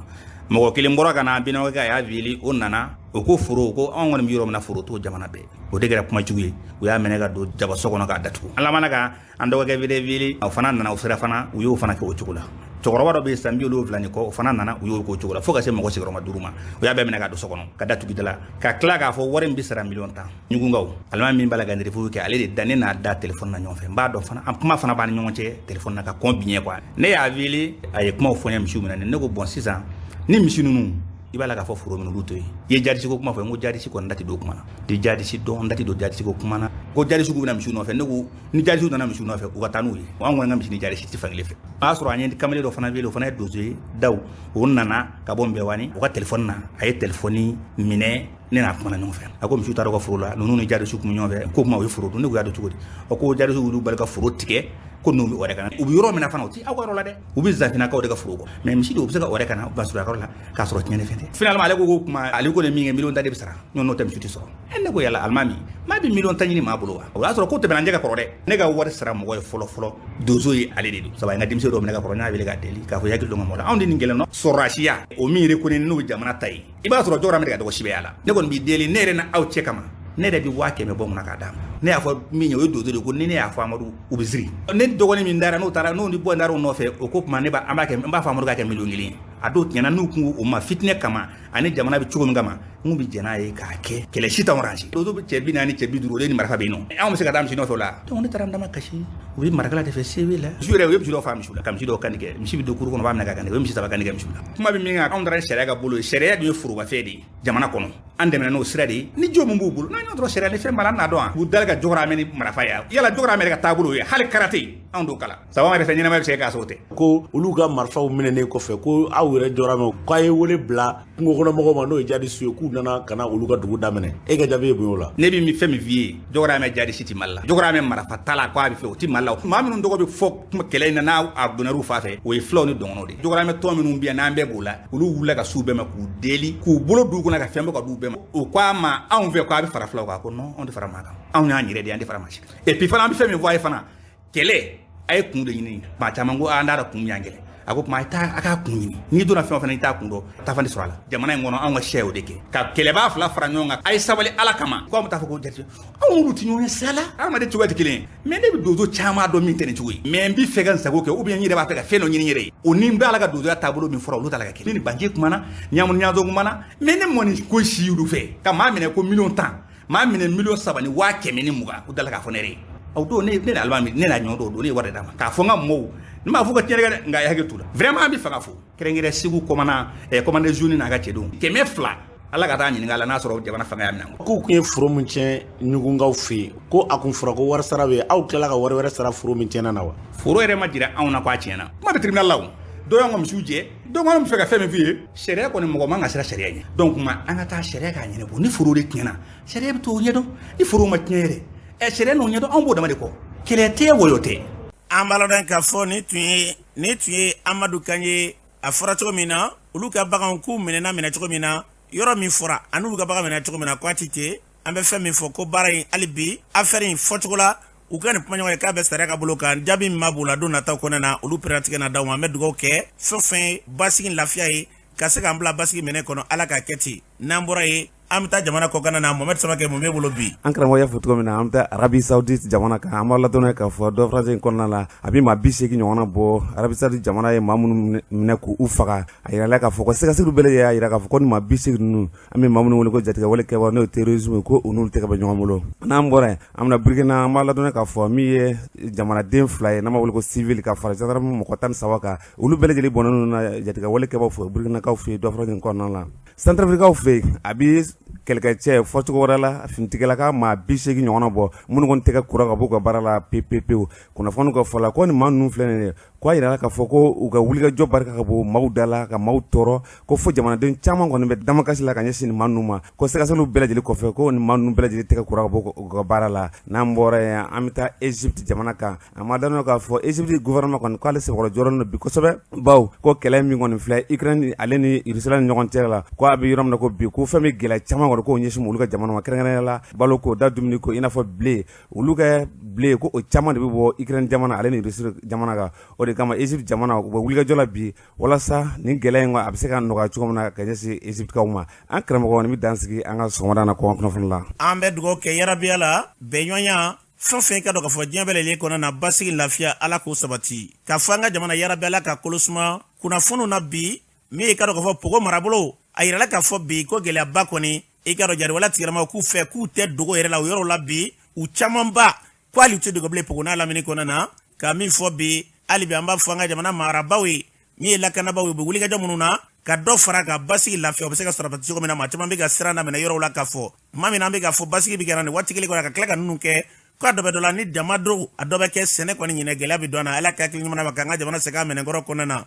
Mɔgɔ kelen bɔra ka na binɔgɔ, a y'a wele, o nana, o ko foro, ko anw kɔni bɛ yɔrɔ min na, foro t'o jamana bɛɛ. O de kɛra kuma jugu ye. U y'a minɛ ka don jabaso kɔnɔ k'a datugu. An labanna ka an dɔgɔkɛ wele, o fana nana, o sera fana, u y'o fana kɛ o cogo la. Cɛkɔrɔba dɔ bɛ yen san 70 ni kɔ, o fana nana, u y'o k'o cogo la, fo ka se mɔgɔ sigiyɔrɔma 5 ma. U y'a bɛɛ minɛ ka don so kɔnɔ ka datugu da la, ka tila k'a fɔ wari min bɛ sara miliyɔn 10. Ɲugunkaw alimami min b'a la ka nɛrɛfu kɛ, ale de da ne n'a da telefɔni na ɲɔgɔn fɛ. N b'a dɔn fana, an kuma fana b'an ni ɲɔgɔn cɛ telefɔni na ka kɔn biɲɛ quoi. Ne y'a wele, a ye kumaw fɔ n ye misiw minɛ. Ne ko bon, sisan ni misi ninnu, i b'a la k'a fɔ foro min, olu to yen. I ye jadisi ko kuma fɔ. N ko jadisi kɔni da tɛ don kuma na, di jadisi dɔn, n da tɛ don jadisi ko kuma na. Ko jadisiw bɛna misiw nɔfɛ. Ne ko ni jadisiw nana misiw nɔfɛ, u ka taa n'u ye. An kɔni ka misi ni jadisi tɛ fankelen fɛ. O y'a sɔrɔ an ye kamalen dɔ fana wele, o fana ye donso ye daw, o nana ka bɔ Nbɛwani. O ka telefɔni na, a ye telefɔni minɛ, ne n'a kumana ɲɔgɔn fɛ. A ko misiw taara u ka foro la, ninnu ni jadisiw kun bɛ ɲɔgɔn fɛ. Ko kuma, u ye foro dun. Ne ko y'a dɔn cogo di? O ko jadisiw y'olu bali ka foro tigɛ, ko ninnu bɛ ɔrɛ ka na. U bɛ yɔrɔ min na fana, u ti aw ka yɔrɔ la dɛ, u bɛ Zanfinakaw de ka foro kɔ. Mais misi de, u bɛ se ka ɔrɛ ka na basuruya yɔrɔ la k'a sɔrɔ tiɲɛni fɛn tɛ. Finalement ale ko ko kuma, ale ko ne min kɛ, miliyɔn 10 de bɛ sara, n'o tɛ misi tɛ sɔrɔ. Ɛ, ne ko yala alimami, maa bɛ miliyɔn 10 ɲini maa bolo wa? O y'a sɔrɔ ko tɛmɛna n jɛ ka kɔrɔ dɛ. Ne ka wari sara mɔgɔ ye fɔlɔ fɔlɔ, donso ye, ale de don. Sabu n ka denmisɛn dɔw minɛ ka kɔrɔ, n y'a wele k'a deli k'a fɔ i hakili to n ka mɔgɔ la. Anw de nin gɛlɛn nɔ sɔrɔdasiya, o min reconnu n'o ye jamana ta ye, i b'a sɔrɔ jɔyɔrɔ min ka dɔgɔ sibɛya la. Ne kɔni b'i deli, ne yɛrɛ na aw cɛ kama, ne yɛrɛ bɛ 100 000 bɔ mun na k'a d'a ma. Ne y'a fɔ min ye, o ye donso de ko ni ne y'a fɔ Amadu, u bɛ siri. Ne dɔgɔnin min dara, n'o taara, n'o ni bɔ dar'o nɔfɛ, o ko kuma ne b'a, an b'a kɛ, n b'a fɔ Amadu k'a kɛ miliyɔn 1 ye. A dɔw tiɲɛna, n'u kun o ma fitinɛ kama ani jamana bɛ cogo min kama, n kun bɛ jɛn n'a ye k'a kɛ. Kɛlɛ si t'anw range. Donso bɛ cɛ 40, cɛ 50, o de ni marifa bɛ yen nɔ. Anw bɛ se ka taa misi nɔfɛ o la. Donc ne taara n dama kasi, u bɛ marakala de fɛ sebe la. Misi yɛrɛ, u ye misi dɔw fa misiw la, ka misi dɔw kantigɛ. Misi bɛ don kuru kɔnɔ, u b'a minɛ ka kantigɛ. U ye misi 3 kantigɛ misiw la. Kuma bɛ min kan, anw taara ni sariya ka bolo ye. Sariya dun ye forobafɛn de ye jamana kɔnɔ. An dɛmɛna n'o sira de ye. Ni jo min b'u bolo, n'an y'o dɔrɔn, sariya ni fɛn b'a la, an n'a dɔn. U dali ka jɔgɔra amɛ ni marifa ye. Yala jɔgɔra amɛ ka taabolo ye, hali karate anw t'o kalan. Sabu an yɛrɛ fɛ, ɲɛnamaya bɛ se k'a sɔrɔ o tɛ. Ko olu ka marifaw minɛnen kɔfɛ, ko aw yɛrɛ jɔra mɛ k'a ye wele bila kungo kɔnɔ mɔgɔw ma, n'o ye jadisiw ye, k'u nana ka na olu ka dugu daminɛ. E ka jaabi ye mun ye o la? Ne bɛ fɛn min f'i ye, jɔgɔra amɛ jadisi ti Mali la. Jɔgɔra amɛ marifa ta la, k'a bɛ fɛ, o ti Mali la. Maa minnu tɔgɔ bɛ fɔ kɛlɛ in na, n'a a donn'u fa fɛ, o ye fulaw ni dɔgɔnɔw de ye. Jɔgɔra amɛ tɔn minnu bɛ yan, n'an bɛɛ b'o la, olu wulila ka s'u bɛɛ ma k'u deli, k'u bolo d'u kunna ka fɛn bɔ ka d'u bɛɛ ma. U ko a ma, anw fɛ, k'a bɛ fara fulaw kan. A ko non, anw tɛ fara maa kan, anw y'an yɛrɛ de ye, an tɛ fara maa si kan. Et puis fana, an bɛ fɛn min fɔ a ye fana, kɛlɛ, a ye kun de ɲini. Maa caman ko an t'a dɔn kun min y'an kɛlɛ. A ko kuma, a ye taa a k'a kun ɲini. N'i donna fɛn o fɛn na, i t'a kun dɔn, taa fan tɛ sɔrɔ a la. Jamana in kɔnɔ, anw ka siya y'o de kɛ ka kɛlɛbaa fila fara ɲɔgɔn kan. A ye sabali Ala kama. Ko an bɛ taa fɔ ko jate, anw olu tɛ ɲɔgɔn ye sira la. Hadamaden cogoya tɛ kelen ye. Mais ne bɛ donso caman dɔn min tɛ nin cogo ye. Mais n bɛ fɛ ka n sago kɛ, ou bien n yɛrɛ b'a fɛ ka fɛn dɔ ɲini n yɛrɛ ye. O ni n bɛ Ala ka donsoya taabolo min fɔra, olu t'a la ka kɛ. Ne ni banjɛ kumana, ɲamu ɲazo kumana, mais ne mɔni ko si olu fɛ ka maa minɛ ko miliyɔn 10, maa minɛ 3 120 000, o dala k'a fɔ ne yɛrɛ ye. O don ne ni alimami, ne n'a ɲɔgɔn dɔw don, ne ye wari d'a ma k'a fɔ n ka mɔgɔw, n m'a fɔ ka tiɲɛni kɛ dɛ, nka a ye hakili t'u la. Vraiment an bɛ fɛ ka fɔ kɛrɛnkɛrɛn Segu commandant, commandant zone n'a ka cɛdenw 200, Ala ka taa ɲininka a la n'a sɔrɔ jamana fanga y'a minɛ. K'u kun ye foro min tiɲɛ ɲugunkaw fɛ yen, ko a kun fɔra ko wari sara bɛ yen, aw tilala ka wari wɛrɛ sara foro min tiɲɛna na wa? Foro yɛrɛ ma jira anw na k'a tiɲɛna. Kuma bɛ tribunal la o. Dɔw y'an ka misiw jɛ. Donc an bɛ fɛ ka fɛn min f'i ye, sariya kɔni, mɔgɔ man ka siran sariya ɲɛ. Donc kuma, an ka taa sariya k'a ɲɛnabɔ. Ni foro de tiɲɛna, sariya bɛ t'o ɲɛdɔn. Ni foro ma tiɲɛ yɛrɛ, ɛ, sariya n'o ɲɛdɔn, anw b'o dama de kɔ. Kɛlɛ tɛ, wɔyɔ tɛ. An b'a ladɔn k'a fɔ nin tun ye Amadu kan ye. A fɔra cogo min na, olu ka baganw k'u minɛna minɛ cogo min na, yɔrɔ min fɔra ani olu ka bagan minɛ cogo min na, ko a ti ten. An bɛ fɛn min fɔ, ko baara in hali bi, affaire in fɔcogo la, u ka nin kumaɲɔgɔn ye k'a bɛ sariya ka bolo kan. Jaabi min ma b'u la, don nataw kɔnɔna na, olu pɛrɛntigɛ na d'aw ma. An bɛ dugawu kɛ, fɛn o fɛn ye basigi lafiya ye, ka se k'an bila basigi minɛ kɔnɔ, Ala k'a kɛ ten. N'an bɔra yen, An bɛ taa jamana kɔkan na. Mohamed Samakɛ, mun b'e bolo bi? An karamɔgɔ y'a fɔ cogo min na, an bɛ taa Arabie Saoudite jamana kan. An b'a ladɔnniya k'a fɔ dɔ furancɛ in kɔnɔna la, a bɛ maa 80 ɲɔgɔnna bɔ, Arabie Saoudite jamana ye maa minnu minɛ k'u faga. A yirala k'a fɔ ko sɛgɛsɛgɛliw bɛɛ lajɛlen y'a jira k'a fɔ ko ni maa 80 ninnu, an bɛ maa minnu wele ko jatigɛwale kɛbaa, n'o ye terrorisme ye, ko u n'olu tɛgɛ bɛ ɲɔgɔn bolo. N'an bɔra yen, an bɛna Burkina. An b'a ladɔnniya k'a fɔ min ye jamanaden 2 ye, n'an b'a wele ko civil, ka fara gendarme mɔgɔ 13 kan, olu bɛɛ lajɛlen bɔnnen na jatigɛwale kɛbaaw fɛ Burkinakaw fɛ yen dɔ furancɛ in kɔnɔna la. Centrafriquekaw fɛ yen, a bɛ kɛlɛkɛcɛ fɔcogo wɛrɛ la, finitigilaka maa 80 ɲɔgɔnna bɔ, minnu kɔni tɛgɛ kura ka b'u ka baara la pewu pewu. Kunnafoni ka fɔ la ko nin maa ninnu filɛ nin ye, ko a yirala k'a fɔ ko u ka wulikajɔ barika ka bon maaw da la, ka maaw tɔɔrɔ, ko fo jamanaden caman kɔni bɛ damakasi la ka ɲɛsin nin maa ninnu ma. Ko sɛgɛsɛgɛliw bɛɛ lajɛlen kɔfɛ, ko nin maa ninnu bɛɛ lajɛlen tɛgɛ kura ka bɔ u ka baara la. N'an bɔra yen, an bɛ taa Egypte jamana kan. A ma daminɛ k'a fɔ Egypte gouvernement kɔni k'ale sɛbɛkɔrɔ jɔrɔlen don bi kosɛbɛ, bawo ko kɛlɛ min kɔni filɛ Ukraine ale ni Russie ni ɲɔgɔn cɛ la, ko a bɛ yɔrɔ min na ko bi, ko fɛn min gɛlɛya caman kɔni k'o ɲɛsin olu ka jamana ma, kɛrɛnkɛrɛnnenya la balo ko da, dumuni ko, i n'a fɔ blé, olu ka blé, ko o caman de bɛ bɔ Ukraine jamana ale ni Russie jamana kan. O de kama Egypte jamana, u bɛ wulikajɔ la bi walasa nin gɛlɛya in a bɛ se ka nɔgɔya cogo min na ka ɲɛsin Egyptekaw ma. An karamɔgɔ, nin bɛ dan sigi an ka sɔgɔmada na kɔn kunnafoni la. An bɛ dugawu kɛ yarabiya la bɛnɲɔgɔnya fɛn fɛn ka dɔn k'a fɔ diɲɛ bɛɛ lajɛlen kɔnɔ na, basigi, lafiya, Ala k'o sabati. K'a fɔ an ka jamana yarabi Ala ka kolo suma. Kunnafoniw na bi, min ye ka dɔn k'a fɔ Pogo marabolo, a yirala k'a fɔ bi ko gɛlɛyaba kɔni, i ka dɔn jariwala tigilamaw k'u fɛ k'u tɛ dogo yɛrɛ la o yɔrɔ la bi, u camanba ko hali u tɛ dogo bilen Pogo n'a lamini kɔnɔna na. Ka min fɔ bi, hali bi an b'a fɔ an ka jamana marabaw ye, min ye lakanabaaw ye, u bɛ wulikajɔ minnu na ka dɔ fara ka basigi, lafiya o bɛ se ka sɔrɔ cogo min na. Maa caman bɛ ka siran daminɛ yɔrɔw la k'a fɔ tuma min na an bɛ k'a fɔ basigi bɛ kɛra nin waati kelen kɔnɔ, ka tila ka ninnu kɛ k'a dɔ bɛ dɔ la ni dama don, a dɔ bɛ kɛ sɛnɛ kɔni ɲinɛ, gɛlɛya bɛ don a na. Ala ka hakili ɲuman ma k'an ka jamana segin a minɛnkɔrɔ kɔnɔna na.